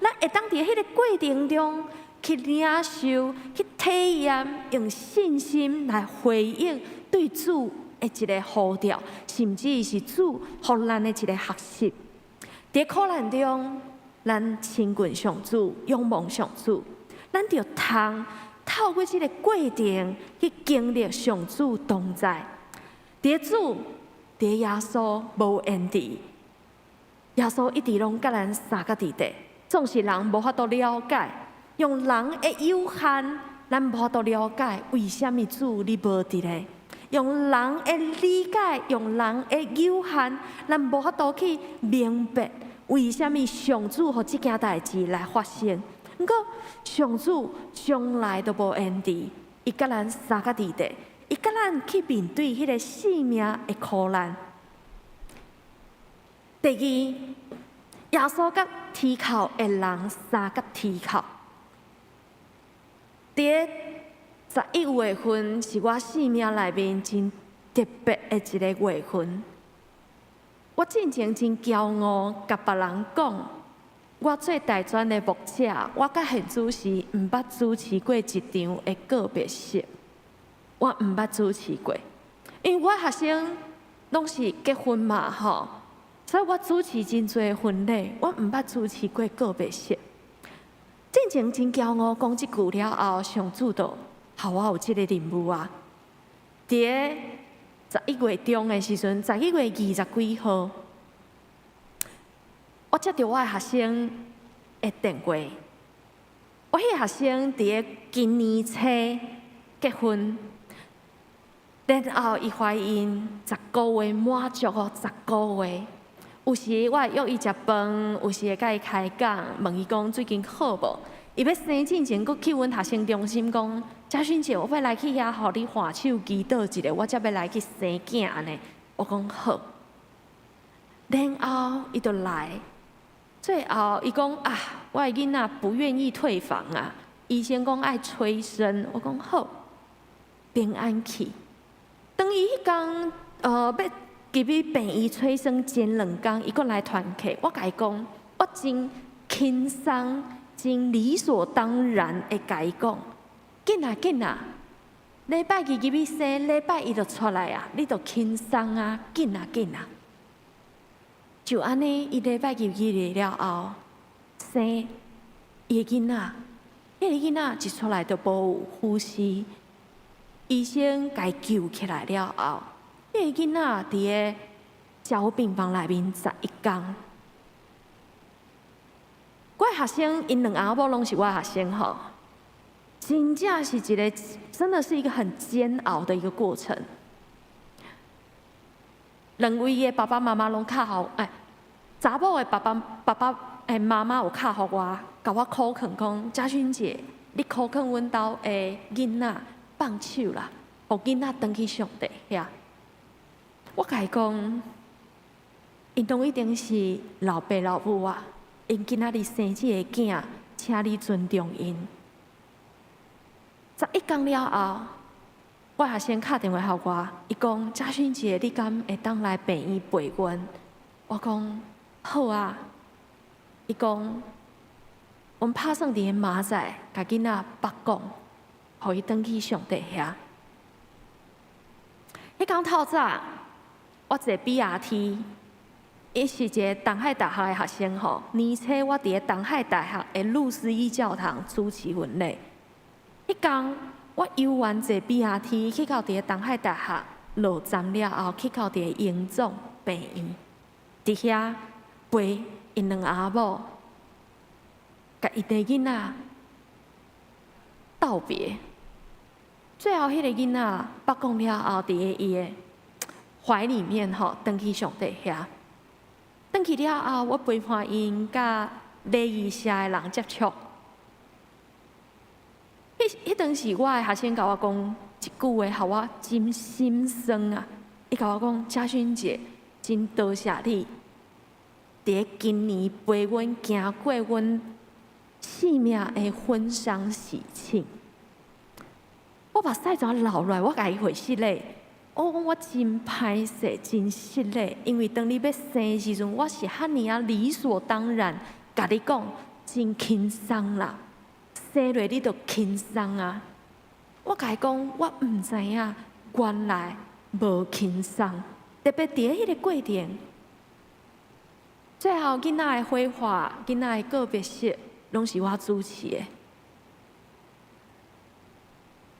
咱會當佇彼个過程中去領受、去體驗，用信心來回應對主的一个呼召，甚至是主予咱的一个學習。佇苦難中，咱親近上主，仰望上主，咱就通透過這个過程去經歷上主同在。佇主，佇耶穌無延遲，耶穌一直攏佮咱相佮佇底。總是人無法度了解，用人的有限，咱無法度了解為啥物主你無佇咧。用人的理解，用人的有限，咱無法度去明白為啥物上主予這件代誌來發生。毋過上主從來都無延遲，伊佮咱相佮佇底，伊佮咱去面對彼个性命的苦難。第二，耶穌佮天哭的人相佮天哭。佇11月份是我生命內面真特別的一个月份。我進前真驕傲，共別人講，我做大專的牧者，我到現主時毋捌主持過一場的告別式。我毋捌主持過，因為我學生攏是結婚嘛，吼，所以我主持真濟婚禮，我毋捌主持過告別式。進前真驕傲講這句了後，上主就予我有這个任務啊！佇11月中的時陣，11月二十幾號，我接著我的學生的電話。我彼个學生佇个今年初結婚，然後伊懷孕十個月滿足哦，十個月。有時我會約伊食飯，有時會佮伊開講，問伊講最近好無？伊欲生進前，閣去阮學生中心講，嘉勳姐，我欲來去遐，予你換手祈禱一下，我才欲來去生囝按呢。我講好。然後伊就來，最後伊講啊，我的囡仔不願意退房啊，醫生講愛催生，我講好，平安去。當伊彼工欲入去病院催生前兩工，伊閣來團契，我共伊講，我真輕鬆、真理所當然的共伊講，緊啊緊啊，禮拜二入去生，禮拜一就出來啊，你就輕鬆啊，緊啊緊啊。就按呢，伊禮拜入去了後，生伊的囡仔，彼个囡仔一出來就無有呼吸，醫生共伊救起來了後，彼个囡仔佇个加護病房內面十一工。我的學生𪜶兩翁仔某攏是我的學生吼，真正是一个，真的是一個很煎熬的一個過程。兩位的爸爸媽媽攏敲予，哎，查某的爸爸媽媽有敲予我，共我苦勸講，嘉勳姐，你苦勸阮兜的囡仔放手啦，予囡仔轉去上帝遐。我共伊講，𪜶攏已經是老爸老母啊，𪜶今仔日生這个囝，請你尊重𪜶。十一工了後，我學生敲電話予我，伊講：嘉勳姐，你敢會當來病院陪阮？我講好啊。伊講，阮拍算佇明仔載，共囡仔縛摃，予伊轉去上帝遐。彼工透早，我坐 BRT，伊是一个東海大學的學生吼。年初我佇个東海大學的路思義教堂主持婚禮。彼工我遊完坐 BRT 去到佇个東海大學落站了後，去到佇个榮總病院，佇遐陪𪜶兩翁仔某，共𪜶的囡仔道別。最後，彼个囡仔縛摃了後，佇个伊的懷裡面吼，轉去上帝遐。轉去了後，我陪伴𪜶佮禮儀社的人接觸。彼當時，我的學生共我講一句話，予我真心酸啊！伊共我講：嘉勳姐，真多謝你，佇个今年陪阮行過阮生命的婚喪喜慶。我目屎怎流落來？我共伊回信咧，我講我真歹勢，真失禮，因為當你欲生的時陣，我是遐爾仔理所當然，共你講真輕鬆啦，生落你就輕鬆啊。我共伊講，我毋知影，原來無輕鬆，特別佇彼個過程，最後囡仔的火化、囡仔的告別式，攏是我主持的。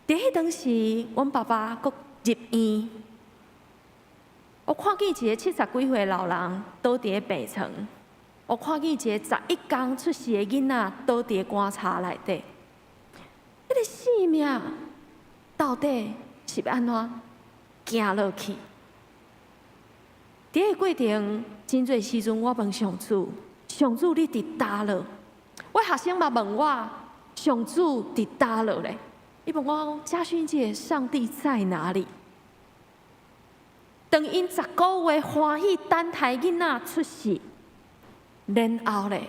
佇彼當時，阮爸爸閣入院，我看見一个70幾歲老人倒佇咧病床，我看見一个11工出世的囡仔倒佇咧棺材內底，彼個生命到底是欲按怎行落去？佇個過程，真濟時陣我問上主：上主，你佇佗落？我學生嘛問我：上主佇佗落咧？伊問我講：嘉勳姐，上帝在哪裡？當𪜶10個月歡喜等待囡仔出世，然後咧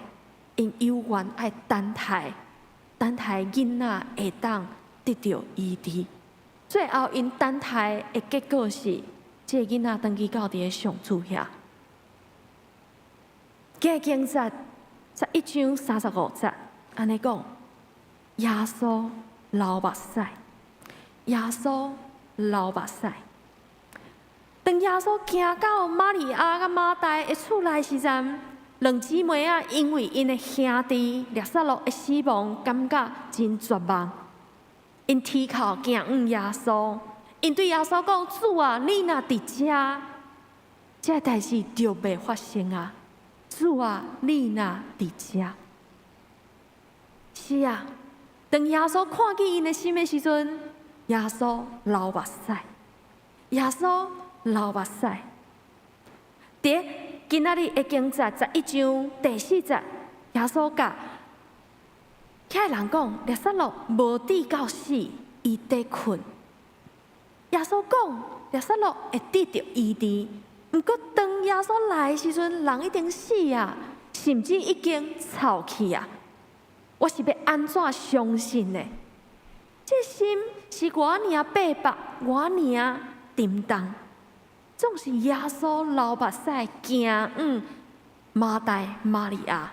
，𪜶猶原愛等待，等待囡仔會當得著醫治。最後，𪜶等待的結果是，這个囡仔轉去到佇咧上主遐。加經節11章35節，按呢講，耶穌流目屎，耶穌流目屎。當耶穌行到瑪利亞佮馬大的厝內時陣，兩姊妹仔因為𪜶的兄弟拉撒路的死亡，感覺真絕望。𪜶啼哭行向耶穌，𪜶對耶穌講：主啊，你若佇遮，這个代誌就袂發生啊！主啊，你若佇遮，是啊。當耶穌看見𪜶的心的時陣，耶穌流目屎，耶穌流目屎。佇今仔日的經節11章第4節，耶穌共遐人講，拉撒路無至到死，伊佇睏。耶穌講，拉撒路會得著醫治，毋過當耶穌來的時陣，人已經死啊，甚至已經臭去啊。我是欲按怎相信呢？這心是偌爾白薄，偌爾沉重，總是耶穌流目屎行向馬大瑪利亞。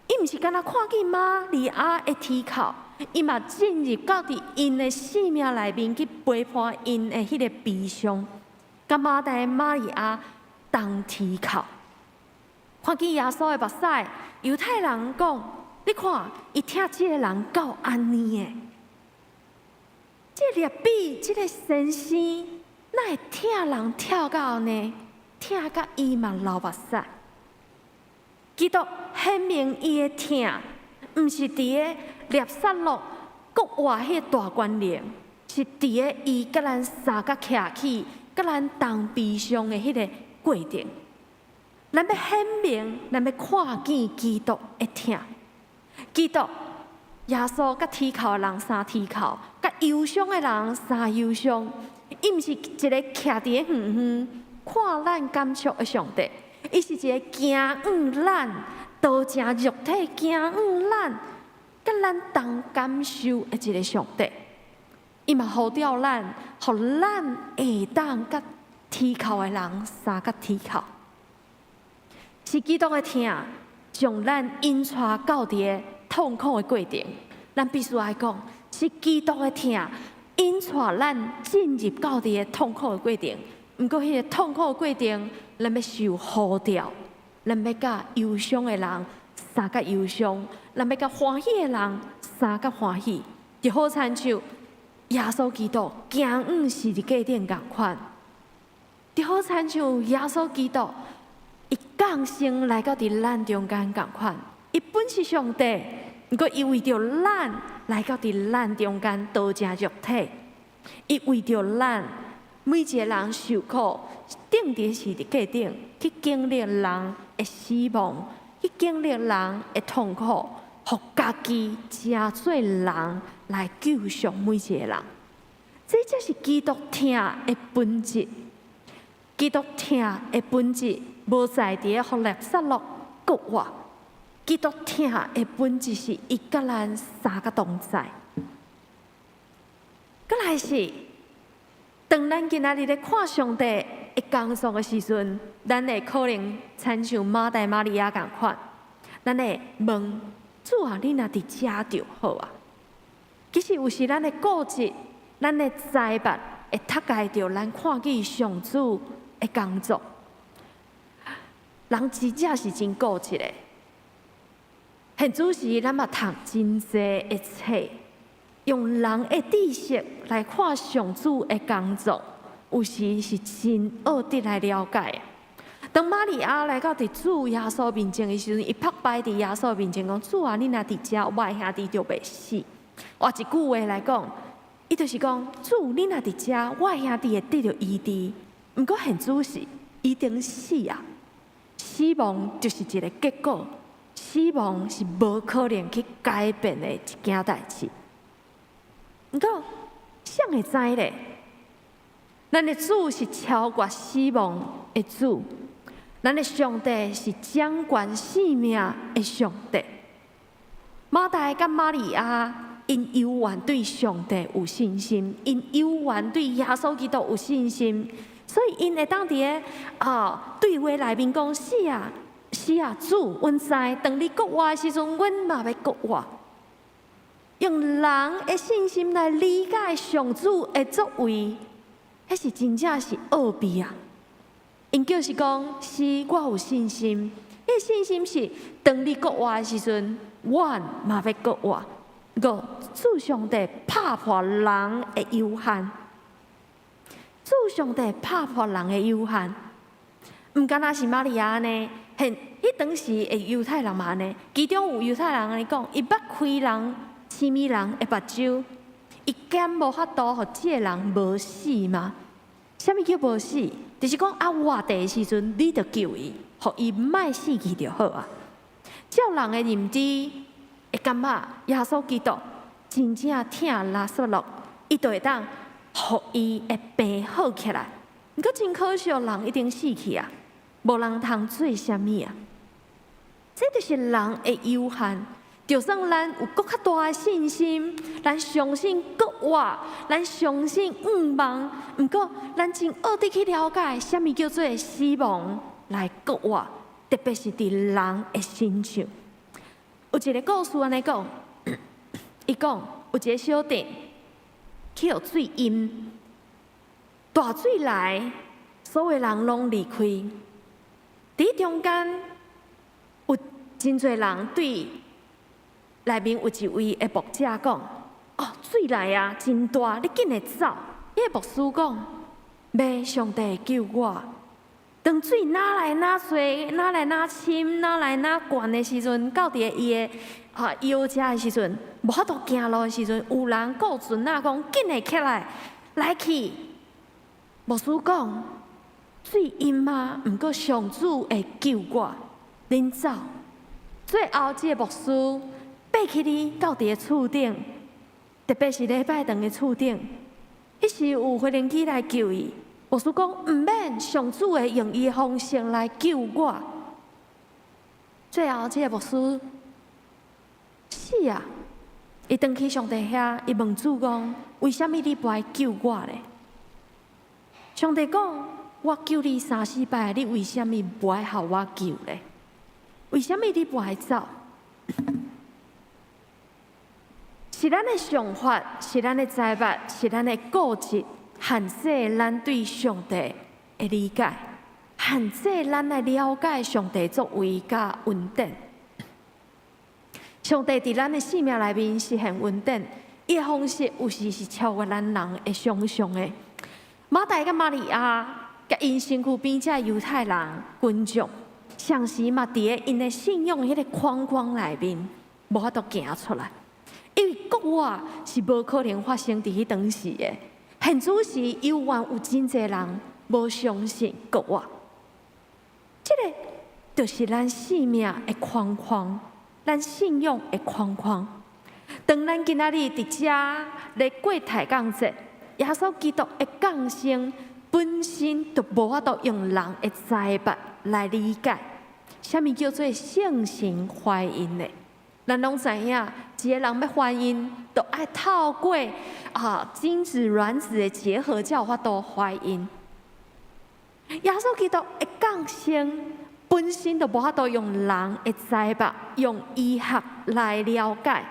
伊毋是干焦看見瑪利亞的啼哭，伊嘛進入到佇𪜶的生命內面去陪伴𪜶的彼個悲傷，佮馬大瑪利亞同啼哭。看見耶穌的目屎，猶太人講：你看，伊疼這个人到按呢的。這个拉比，這个先生，哪會疼人疼到按呢？疼甲伊嘛流目屎。基督顯明伊的疼，毋是佇个拉撒路復活彼个大權能，是佇个伊佮咱相佮徛起，佮咱同悲傷的彼个過程。咱欲顯明，咱欲看見基督的疼。基督耶穌佮啼哭的人相啼哭，佮憂傷的人相憂傷。伊毋是一个徛佇咧遠遠看咱感觸的上帝，伊是一個行向咱，道成肉體行向咱，佮咱同感受的一个上帝。伊嘛呼召咱，予咱會當佮啼哭的人相佮啼哭。是基督的疼，將咱引帶到佇个痛苦的過程。咱必須愛講，是基督的疼引帶咱進入到佇个痛苦的過程。毋過，彼个痛苦的過程，咱欲受呼召，咱欲佮憂傷的人相佮憂傷，咱欲佮歡喜的人相佮歡喜。就好親像耶穌基督行向十字架頂仝款，就好親像耶穌基督伊降生來到佇咱中間仝款。伊本是上帝，毋過伊為著咱來到佇咱中間道成肉體，伊為著咱每一个人受苦，釘佇十字架頂去經歷人的死亡，去經歷人的痛苦，予家己成做人來救贖每一個人。這才是基督疼的本質。基督疼的本質，無在佇个予拉撒路復活。基督疼的本質是伊佮咱相佮同在。閣來是，當咱今仔日咧看上帝的工作的時陣，咱會可能親像馬大瑪利亞仝款，咱會問主啊，你若佇遮就好啊。其實有時咱的固執，咱的才捌會窒礙著咱看見上主的工作。人真正是真固執的，現主時咱嘛讀真濟的冊，用人的知識來看上主的工作，有時是真學得來了解。當瑪利亞來到佇主耶穌面前的時陣，伊拍敗佇耶穌面前講：主啊，你若佇遮，我的兄弟就袂死。換一句話來講，伊就是講：主，你若佇遮，我的兄弟會得著醫治。毋過現主時已經死啊！死亡就是一个結果，死亡是無可能去改變的一件代誌。毋過，誰會知咧？咱的主是超越死亡的主，咱的上帝是掌管生命的上帝。馬大佮瑪利亞，𪜶猶原對上帝有信心，𪜶猶原對耶穌基督有信心，所以𪜶會當佇个啊對話內面講：是啊，是啊，主，阮知，當你復活的時陣，阮嘛欲復活。用人的信心來理解上主的作為，彼是真正是奧秘啊！𪜶就是講，是我有信心，彼個信心是當你復活的時陣，阮嘛欲復活。個主上帝拍破人的有限，主上帝拍破人的有限，毋敢若是瑪利亞呢？現彼當時的猶太人嘛按呢，其中有猶太人按呢講，伊捌開人、痴迷人的目睭，伊敢無法度予這个人無死嗎？啥物叫無死？就是講啊，活著的時陣，你著救伊，予伊莫死去就好啊。照人的認知，會感覺耶穌基督真正疼拉撒路，伊就會當予伊的病好起來。毋過真可惜，人已經死去啊，無人通做啥物啊。這就是人的有限。就算咱有閣較大的信心，咱相信復活，咱相信向望，毋過咱真學得去了解，啥物叫做死亡來復活，特別是佇人的身上。有一个故事按呢講，伊講有一个小鎮去予水淹，大水來，所有人攏離開。佇中間有真濟人對內面有一位的牧者講：哦，水來啊，真大，你緊來走。彼个牧師講：袂，上帝會救我。當水若來若濟，若來若深，若來若懸的時陣，到佇伊的啊腰遮的時陣，無法度行路的時陣，有人顧船仔講：緊來起來，來去。牧師講：水淹啊，毋過上主會救我，恁走。最後，這个牧師爬起哩到佇个厝頂，特別是禮拜堂的厝頂，彼時有飛行機來救伊。牧師講毋免，上主會用伊的方式來救我。最後，這个牧師死啊！伊轉去上帝遐，伊問主講：為啥物你無愛救我咧？上帝講：我救你三四擺，你為啥物無愛予我救咧？為啥物你無愛走？是咱的想法，是咱的才捌，是咱的固執，限制咱對上帝的理解，限制咱來了解上帝作為佮恩典。上帝佇咱的生命內面實現恩典，伊的方式有時是超越咱人的想象的。馬大佮瑪利亞，佮𪜶身軀邊遮猶太人群眾，相時嘛佇咧𪜶的信仰彼个框框內面，無法度行出來。因為復活是無可能發生佇彼當時的。現主時猶原有真濟人無相信復活，這个就是咱生命的框框，咱信仰的框框。當咱今仔日佇遮咧過抬槓節，耶穌基督的降生本身就無法度用人的才捌來理解，啥物叫做聖神懷孕呢？咱攏知影，一个人欲懷孕，都愛透過精子卵子的結合，才有法度懷孕。耶穌基督的降生本身就無法度用人的知目，用醫學來了解，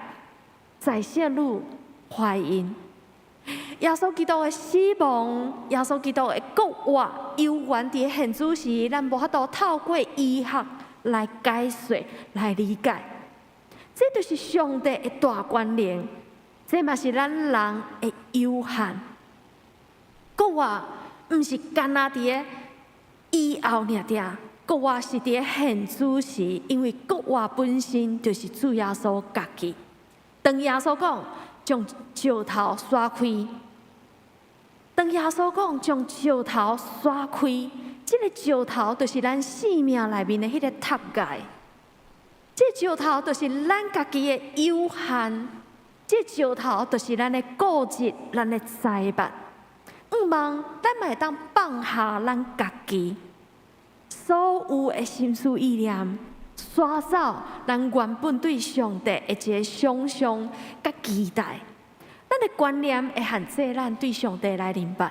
在聖女懷孕。耶穌基督的死亡，耶穌基督的復活，猶原佇現主時，咱無法度透過醫學來解說、來理解。這就是上帝的大權能，這嘛是咱人的有限。復活毋是干焦佇咧以後爾爾，復活是佇咧現主時，因為復活本身就是主耶穌家己。當耶穌講將石頭徙開，當耶穌講將石頭徙開，這個石頭就是咱生命內面的彼個塔蓋。這石頭就是咱家己的有限，這石頭就是咱的固執、咱的知目。向望咱嘛會當放下咱家己所有的心思意念，徙走咱原本對上帝的一個想象佮期待。咱的觀念會限制咱對上帝來認捌。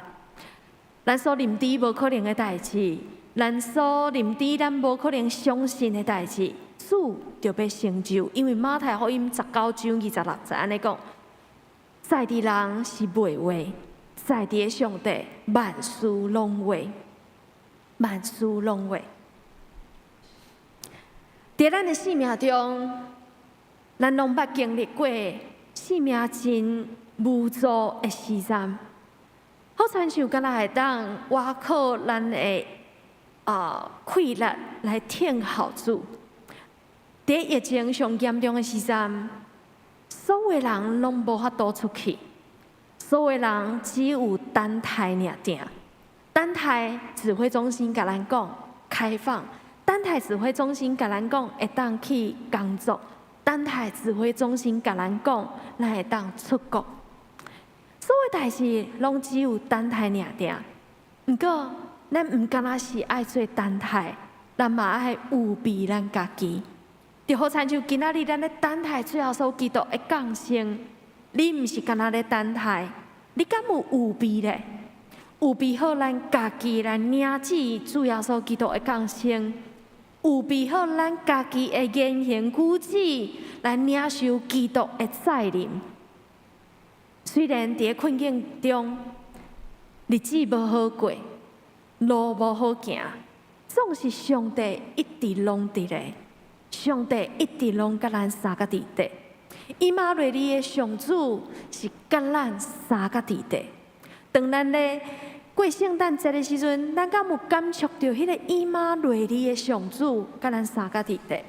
咱所認知無可能的代誌，咱所認知咱無可能相信的代誌，主就欲成就。因為馬太福音19章26節按呢講：在佇人是袂話，在佇上帝萬事攏話，萬事攏話。佇咱的生命中，咱攏捌經歷過生命真無助的時陣，好親像敢若會當倚靠咱的氣力來疼候主。佇疫情上嚴重的時陣，所有人攏無法度出去，所有人只有等待爾爾。等待指揮中心共咱講開放，等待指揮中心共咱講會當去工作，等待指揮中心共咱講咱會當出國。所有代誌攏只有等待爾爾。毋過，咱毋干焦是愛做等待，咱嘛愛預備咱家己。就好親像今仔日咱咧等待主耶穌基督的降生，你毋是干焦咧等待，你敢有預備咧？預備好咱家己來領受主耶穌基督的降生，預備好咱家己的言行舉止來領受基督的再臨。雖然佇困境中，日子無好過，路無好行，總是上帝一直攏佇咧，上帝一直攏佮咱相佮佇底。以馬內利的上主是佮咱相佮佇底。當咱咧過聖誕節的時陣，咱敢有感觸著彼個以馬內利的上主佮咱相佮佇底？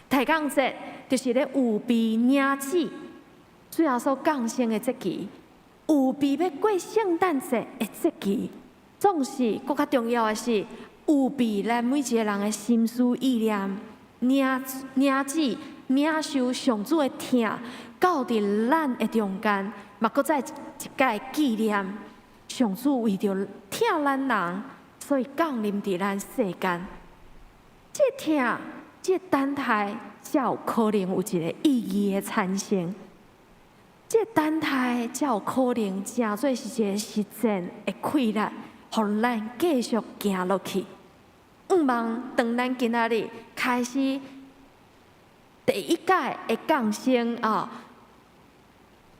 抬槓節就是咧預備領受主耶穌降生的節期，預備欲過聖誕節的節期，總是閣較重要的是預備咱每一個人的心思意念，領領受領受上主的疼，到佇咱的中間，嘛閣再一擺紀念上主為著疼咱人，所以降臨佇咱世間。這疼，這等待，才有可能有一個意義的產生。這等待才有可能成做是一個實踐的氣力，予咱繼續行落去。向望當咱今仔日開始第一屆的降生啊，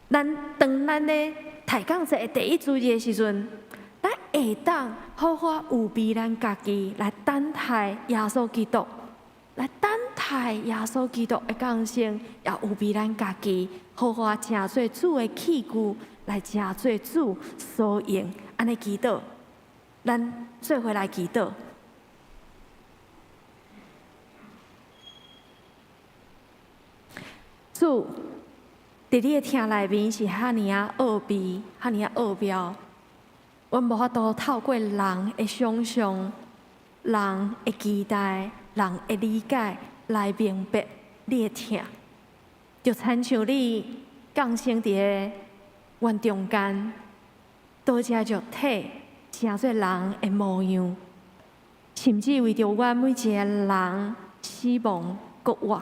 咱當咱咧抬槓節的第一主日的時陣，咱會當好好預備咱家己來等待耶穌基督，來等待耶穌基督的降生，也預備咱家己好好成做主的器具，來成做主所用。按呢祈禱，咱做伙來祈禱。主，佇你的疼內面是遐爾仔奧秘，遐爾仔奧妙。阮無法度透過人的想像、人的期待、人的理解來明白你的疼。就親像你降生佇咧阮中間，倒食肉體，成做人的模樣，甚至為著阮每一個人死亡復活。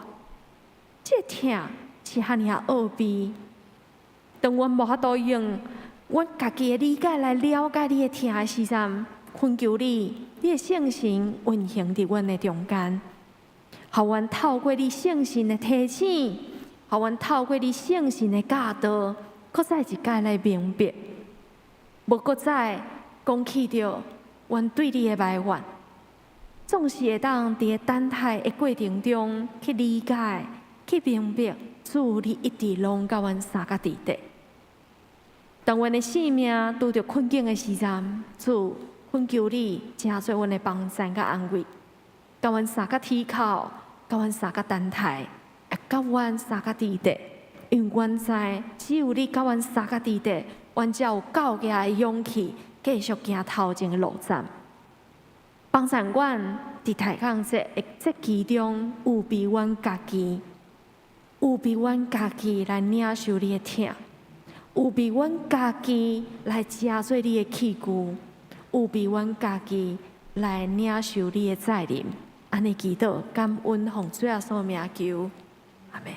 這個疼是遐爾奧秘。當阮無法度用阮家己的理解來了解你的疼的時陣，懇求你，你的聖神運行佇阮的中間，予阮透過你聖神的提醒，予阮透過你聖神的教導，閣再一擺來明白，無閣再講起著阮對你的埋怨，總是會當佇等待的過程中去理解、去明白，主你一直攏佮阮相佮佇底。當阮的生命拄著困境的時陣，主懇求你，成做阮的幫贊佮安慰，佮阮相佮倚靠，佮阮相佮等待，也佮阮相佮佇底。因為阮知，只有你佮阮相佮佇底，阮才有夠額的勇氣，繼續行頭前的路程。幫贊阮佇抬槓節的節期中，預備阮家己，預備阮家己來領受你的疼。預備阮家己來成做你的器具，預備阮家己來領受你的再臨。按呢祈禱，感恩奉主耶穌名求，阿們。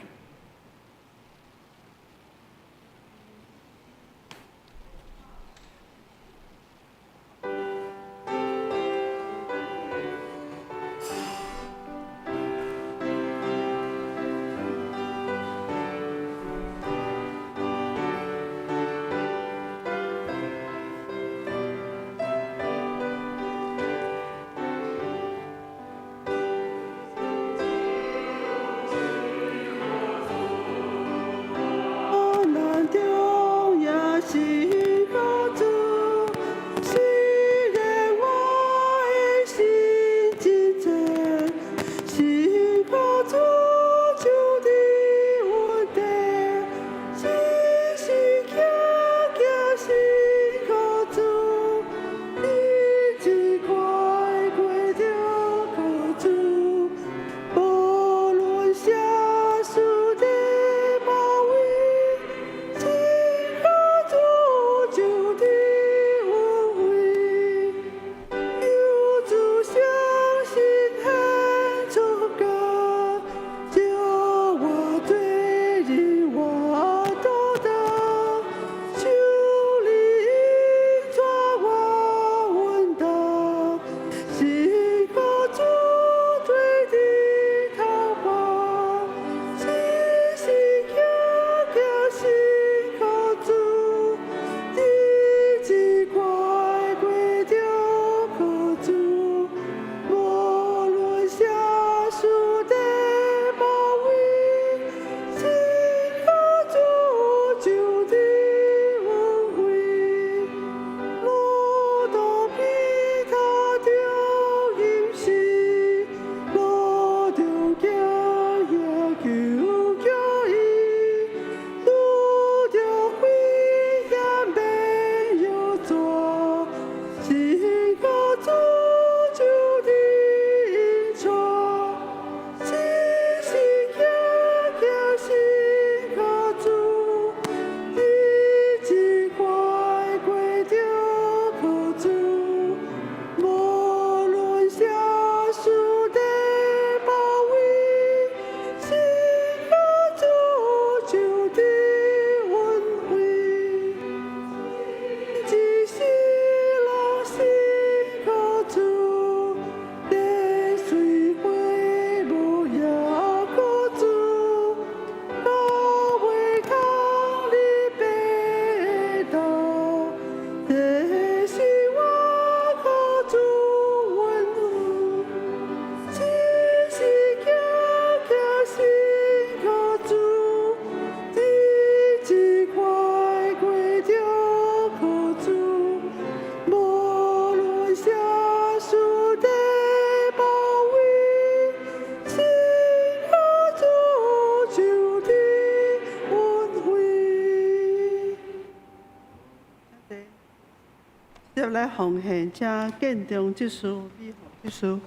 接來奉獻請建中執事、美紅執事。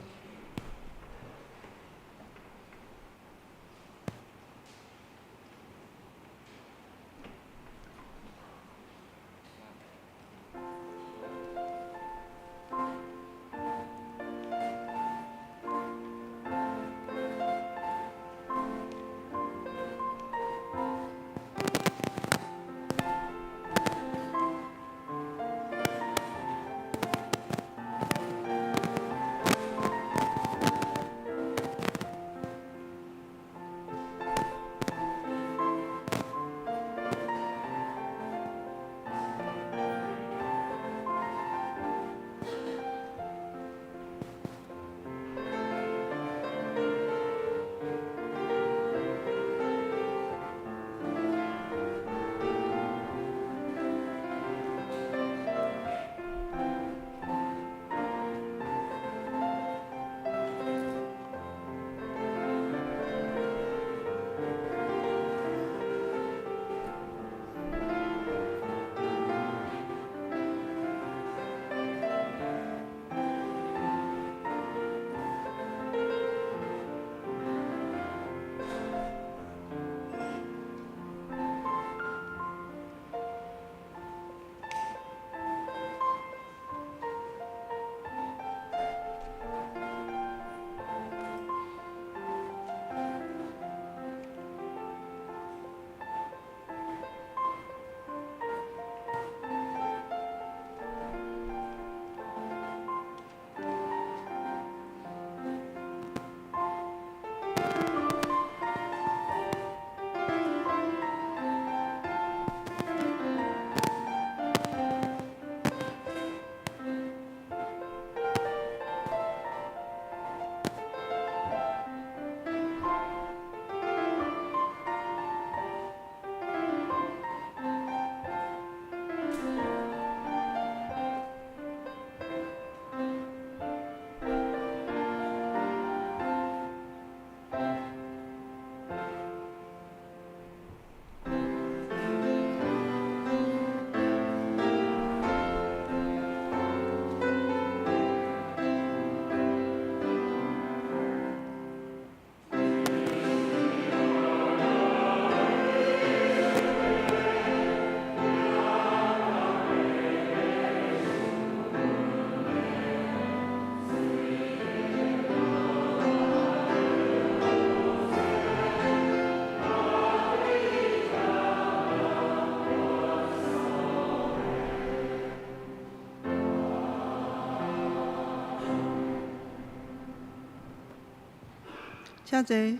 請坐。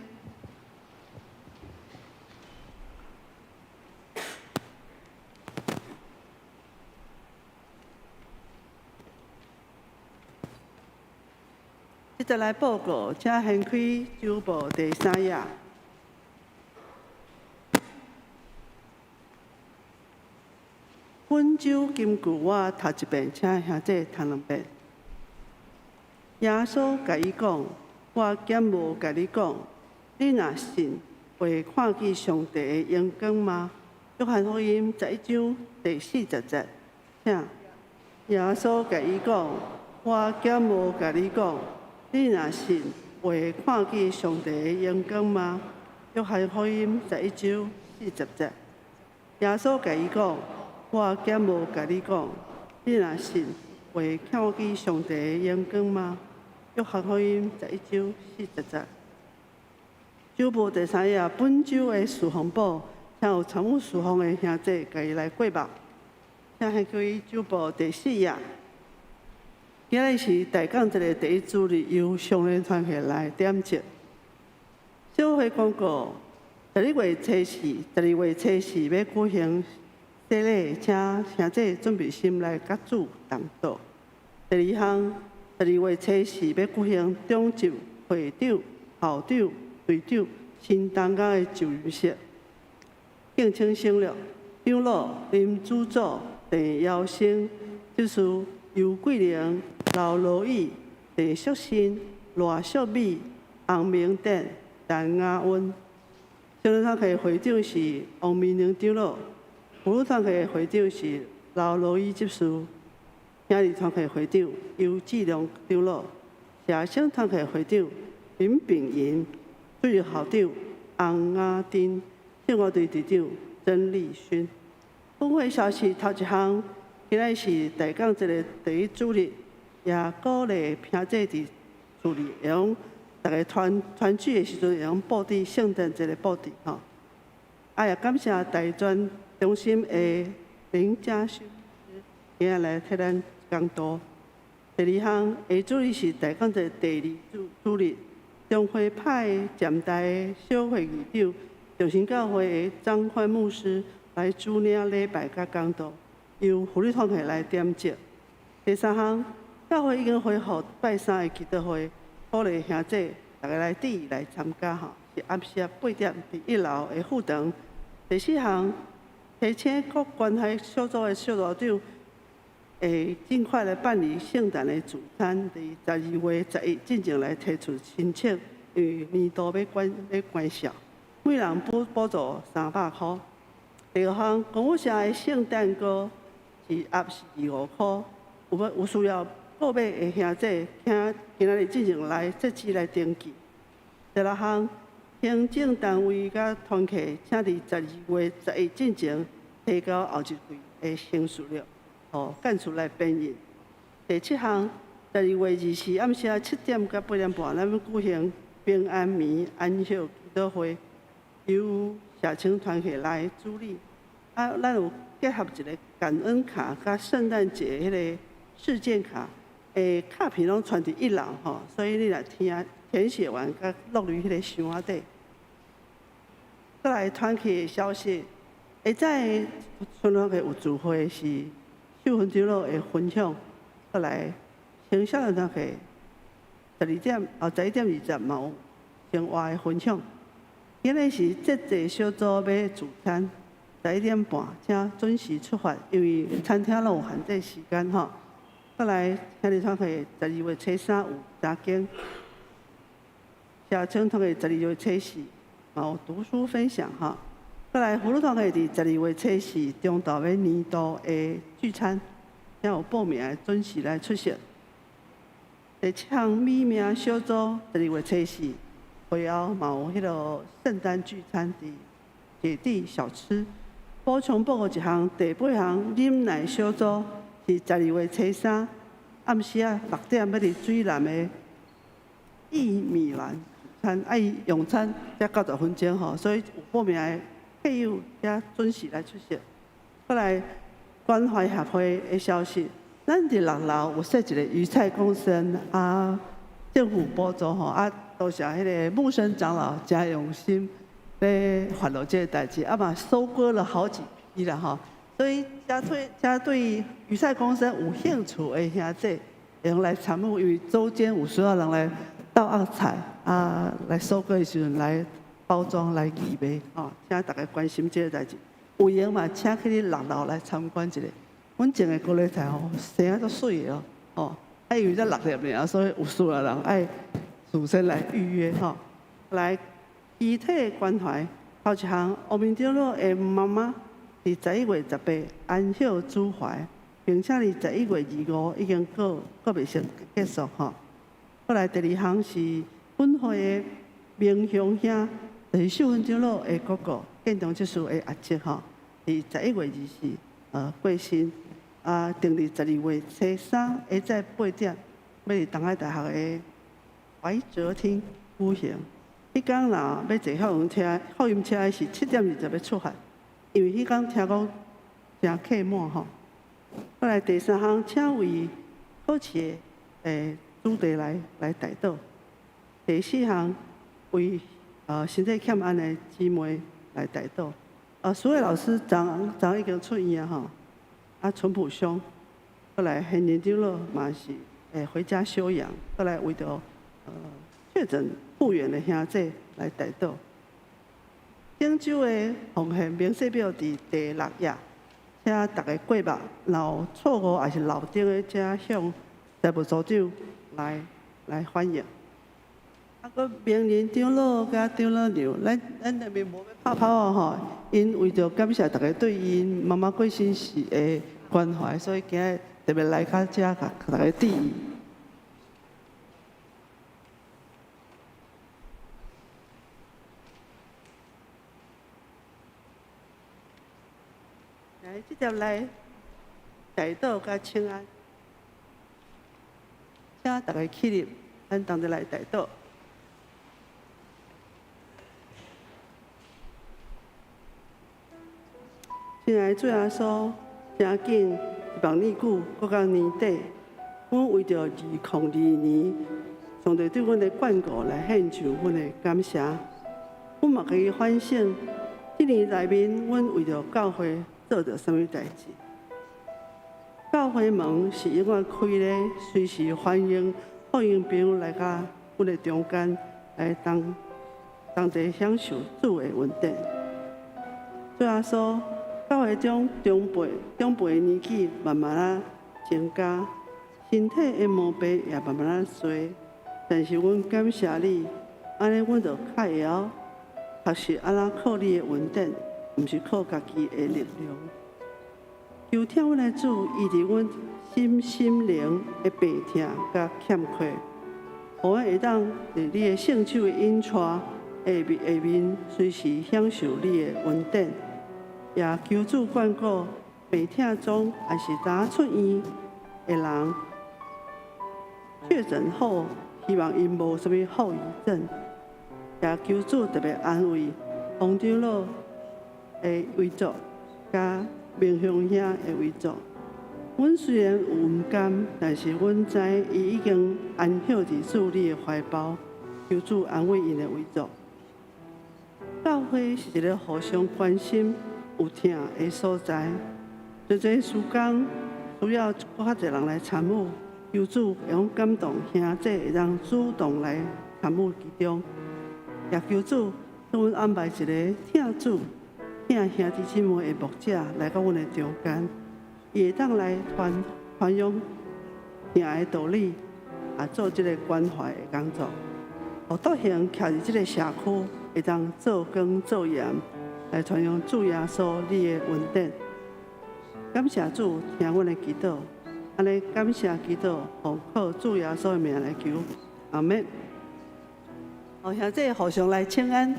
接著來報告，請掀開週報第三頁。本週金句我讀一遍，請兄弟讀兩遍。耶穌共伊講：我敢無共你講，你若信，會看見上帝的榮光嗎？約翰福音11章第40節。請耶穌共伊講：我敢無共你講，你若信，會看見上帝的榮光嗎？約翰福音11章40節。耶穌共伊講：我敢無共你講，你若信，會看見上帝的榮光嗎？約翰福音11章40節。週報第三頁，本週的事奉簿，請有參與事奉的兄弟共伊來過目。請掀開週報第四頁。今日是大講節的第一主日，由上聯團契來點燭。小會廣告，12月初四，12月初四欲舉行洗禮，請兄弟準備心來佮主同禱。第二項，12月初四欲舉行長執會長、校長、隊長新同工的就任式，敬請省略。長老林主祖、鄭耀生、執事尤桂玲、劉羅宇、鄭淑新、賴淑美、洪明典、陳雅溫。少年團契會長是王明玲長老，婦女團契會長是劉羅宇執事，兄弟團契會長尤志良長老，社生團契會長林炳雲，主任校長洪雅珍，聖樂隊隊長曾麗勳。分會消息頭一項，今仔是大講節的第一主日，也鼓勵兄弟佇厝裡會用逐家團團聚的時陣，會用布置聖誕節的布置吼。啊，也感謝大專中心的林家修今仔來替咱講道。第二項，下主日是大講節第二主主日，中會派暫代小會議長、長新教會的張寬牧師來主領禮拜佮講道，由婦女團契來點燭。第三項，教會已經恢復拜三的祈禱會，鼓勵兄弟逐家來佇來參加吼，是暗時8點佇一樓的副堂。第四項，提請各關懷小組的小組長，會盡快來辦理聖誕的聚餐，佇12月11進前來提出申請，因為年度欲關欲關校，每人補補助300箍。第五項，公寓社的聖誕歌是盒是25箍，有欲有需要購買的兄弟，請今仔日進前來設置來登記。第六項，行政單位佮團契，請佇12月11進前提交後一季的行事曆，予幹事來編印。第七項，12月24暗時7點到8點半，咱欲舉行平安暝安息祈禱會，由社青團契來主理。啊，咱有結合一個感恩卡佮聖誕節彼个事件卡，卡片攏傳佇一樓吼，所以你若聽填寫完，佮落入彼个箱仔底。閣來團契的消息，下早春團契有聚會是秀芬長老的分享，閣來青少年團契12點哦，11點20嘛有生活的分享。今日是節制小組欲聚餐，11點半，請準時出發，因為餐廳攏有限制時間吼。閣來兄弟團契12月初三有查經，社青團契12月初四嘛有讀書分享吼。閣來婦女團契佇12月初四中晝欲年度的聚餐，請有報名的準時來出席。第七項美名小組12月初四會後嘛有彼个聖誕聚餐佇姐弟小吃。補充報告一項，第八項忍耐小組是12月初三暗時仔6點欲佇水南的玉米蘭餐，愛用餐才90分鐘吼，所以有報名的客友才準時來出席。閣來關懷協會的消息，咱佇6樓有設一個魚菜共生啊，政府補助吼，啊，多謝彼个木生長老誠用心咧發落這个代誌，啊嘛收割了好幾批啦吼。所以，遮對雨賽公生有興趣的兄弟，會用來參與，因為周間有需要人來倒鱷菜啊，來收割的時陣來包裝來寄賣吼，請大家關心這个代誌。有閒嘛，請去六樓來參觀一下。阮種的高麗菜吼，生啊足媠的哦，吼，啊因為才六粒爾，所以有需要的人愛事先來預約吼。來，遺體關懷，頭一項，王明長老的媽媽佇11月18安息主懷，並且佇11月25已經告告別式結束吼。過來第二項是本會的明雄兄，就是秀芬長老的哥哥，建中執事的阿叔吼，佇11月24過身，啊，定佇12月初三下晝8點，欲佇東海大學的懷哲廳舉行。彼工若欲坐客運車的是7點20欲出發，因為彼工聽講誠客滿吼。過來第三項，請為考試的主題來代禱。第四項，為身體欠安的姊妹來代禱。蘇慧老師昨昨已經出院啊吼，啊，淳朴兄，過來現年長老嘛是回家休養，過來為著確診復原的兄弟來代禱。頂週的奉獻明細表佇第六頁，請大家過目，若有錯誤抑是漏登的，請向財務組長來反映。啊，閣明仁長老佮長老娘，咱內面無欲拍炮啊吼，𪜶為著感謝大家對𪜶媽媽過身時的關懷，所以今日特別來到遮，共大家致意。來，這條來代禱佮請安，請大家起立，咱同齊來代禱。親愛的主耶穌，誠緊一望年久，閣到年底，阮為著2022年上帝對阮的眷顧來獻上阮的感謝。阮嘛家己反省，這年內面，阮為著教會做著啥物代誌？教會門是永遠開咧，隨時歡迎福音朋友來到阮的中間，來同齊享受主的恩典。主耶穌，教會中長輩年紀慢慢仔增加，身體的毛病也慢慢仔濟，但是阮感謝你，按呢阮就較會曉學習按怎靠你的恩典，毋是靠家己的力量。求疼阮的主醫治阮身心靈的病痛佮欠缺，予阮會當佇你的聖手的引帶下面，隨時享受你的恩典。也求主眷顧病痛中，抑是剛出院的人，確診後，希望𪜶無啥物後遺症。也求主特別安慰王長老的遺族，佮明雄兄的遺族。阮雖然有毋甘，但是阮知伊已經安息佇主你的懷抱，求主安慰𪜶的遺族。教會是一个互相關心、有疼的所在。濟濟事工需要閣較濟人來參與，求主會用感動兄弟會當主動來參與其中。也求主替阮安排一个疼主、疼兄弟姊妹的牧者來到阮的中間，伊會當來傳揚疼的道理，也做這个關懷的工作。予篤行徛佇這个社區，會當做光做鹽，來傳揚主耶穌你的恩典。感謝主聽阮的祈禱，按呢感謝祈禱，奉靠主耶穌的名來求，阿們。好，兄弟互相來請安。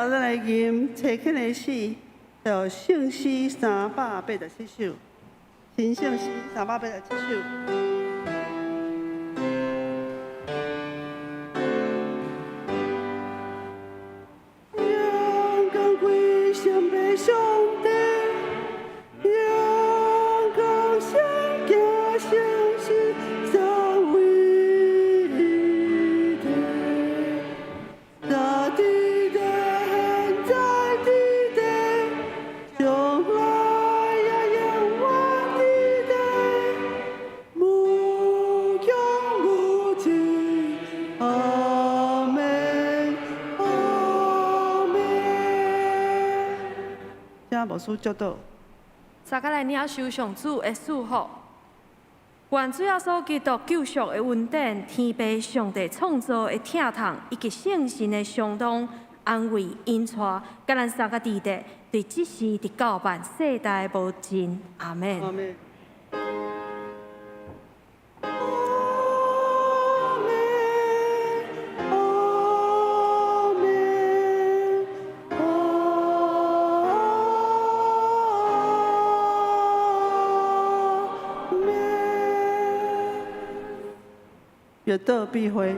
后咱來吟齊肯的詩，就聖詩387首，新聖詩三百八十七首。陽光歸聖父上帝，陽光聖子聖神三位一體，早佇地，現在佇地，將來也永遠佇地，無窮無盡。阿們，阿們。請牧師祝禱。大家來領受上主的祝福。願主耶穌基督救贖的恩典、天父上帝創造的疼痛，以及聖神的相通安慰引帶，佮咱三個佇地，對這時直到萬世代無盡。阿們。阿們。阿們，阿們，阿們。閱禱必會。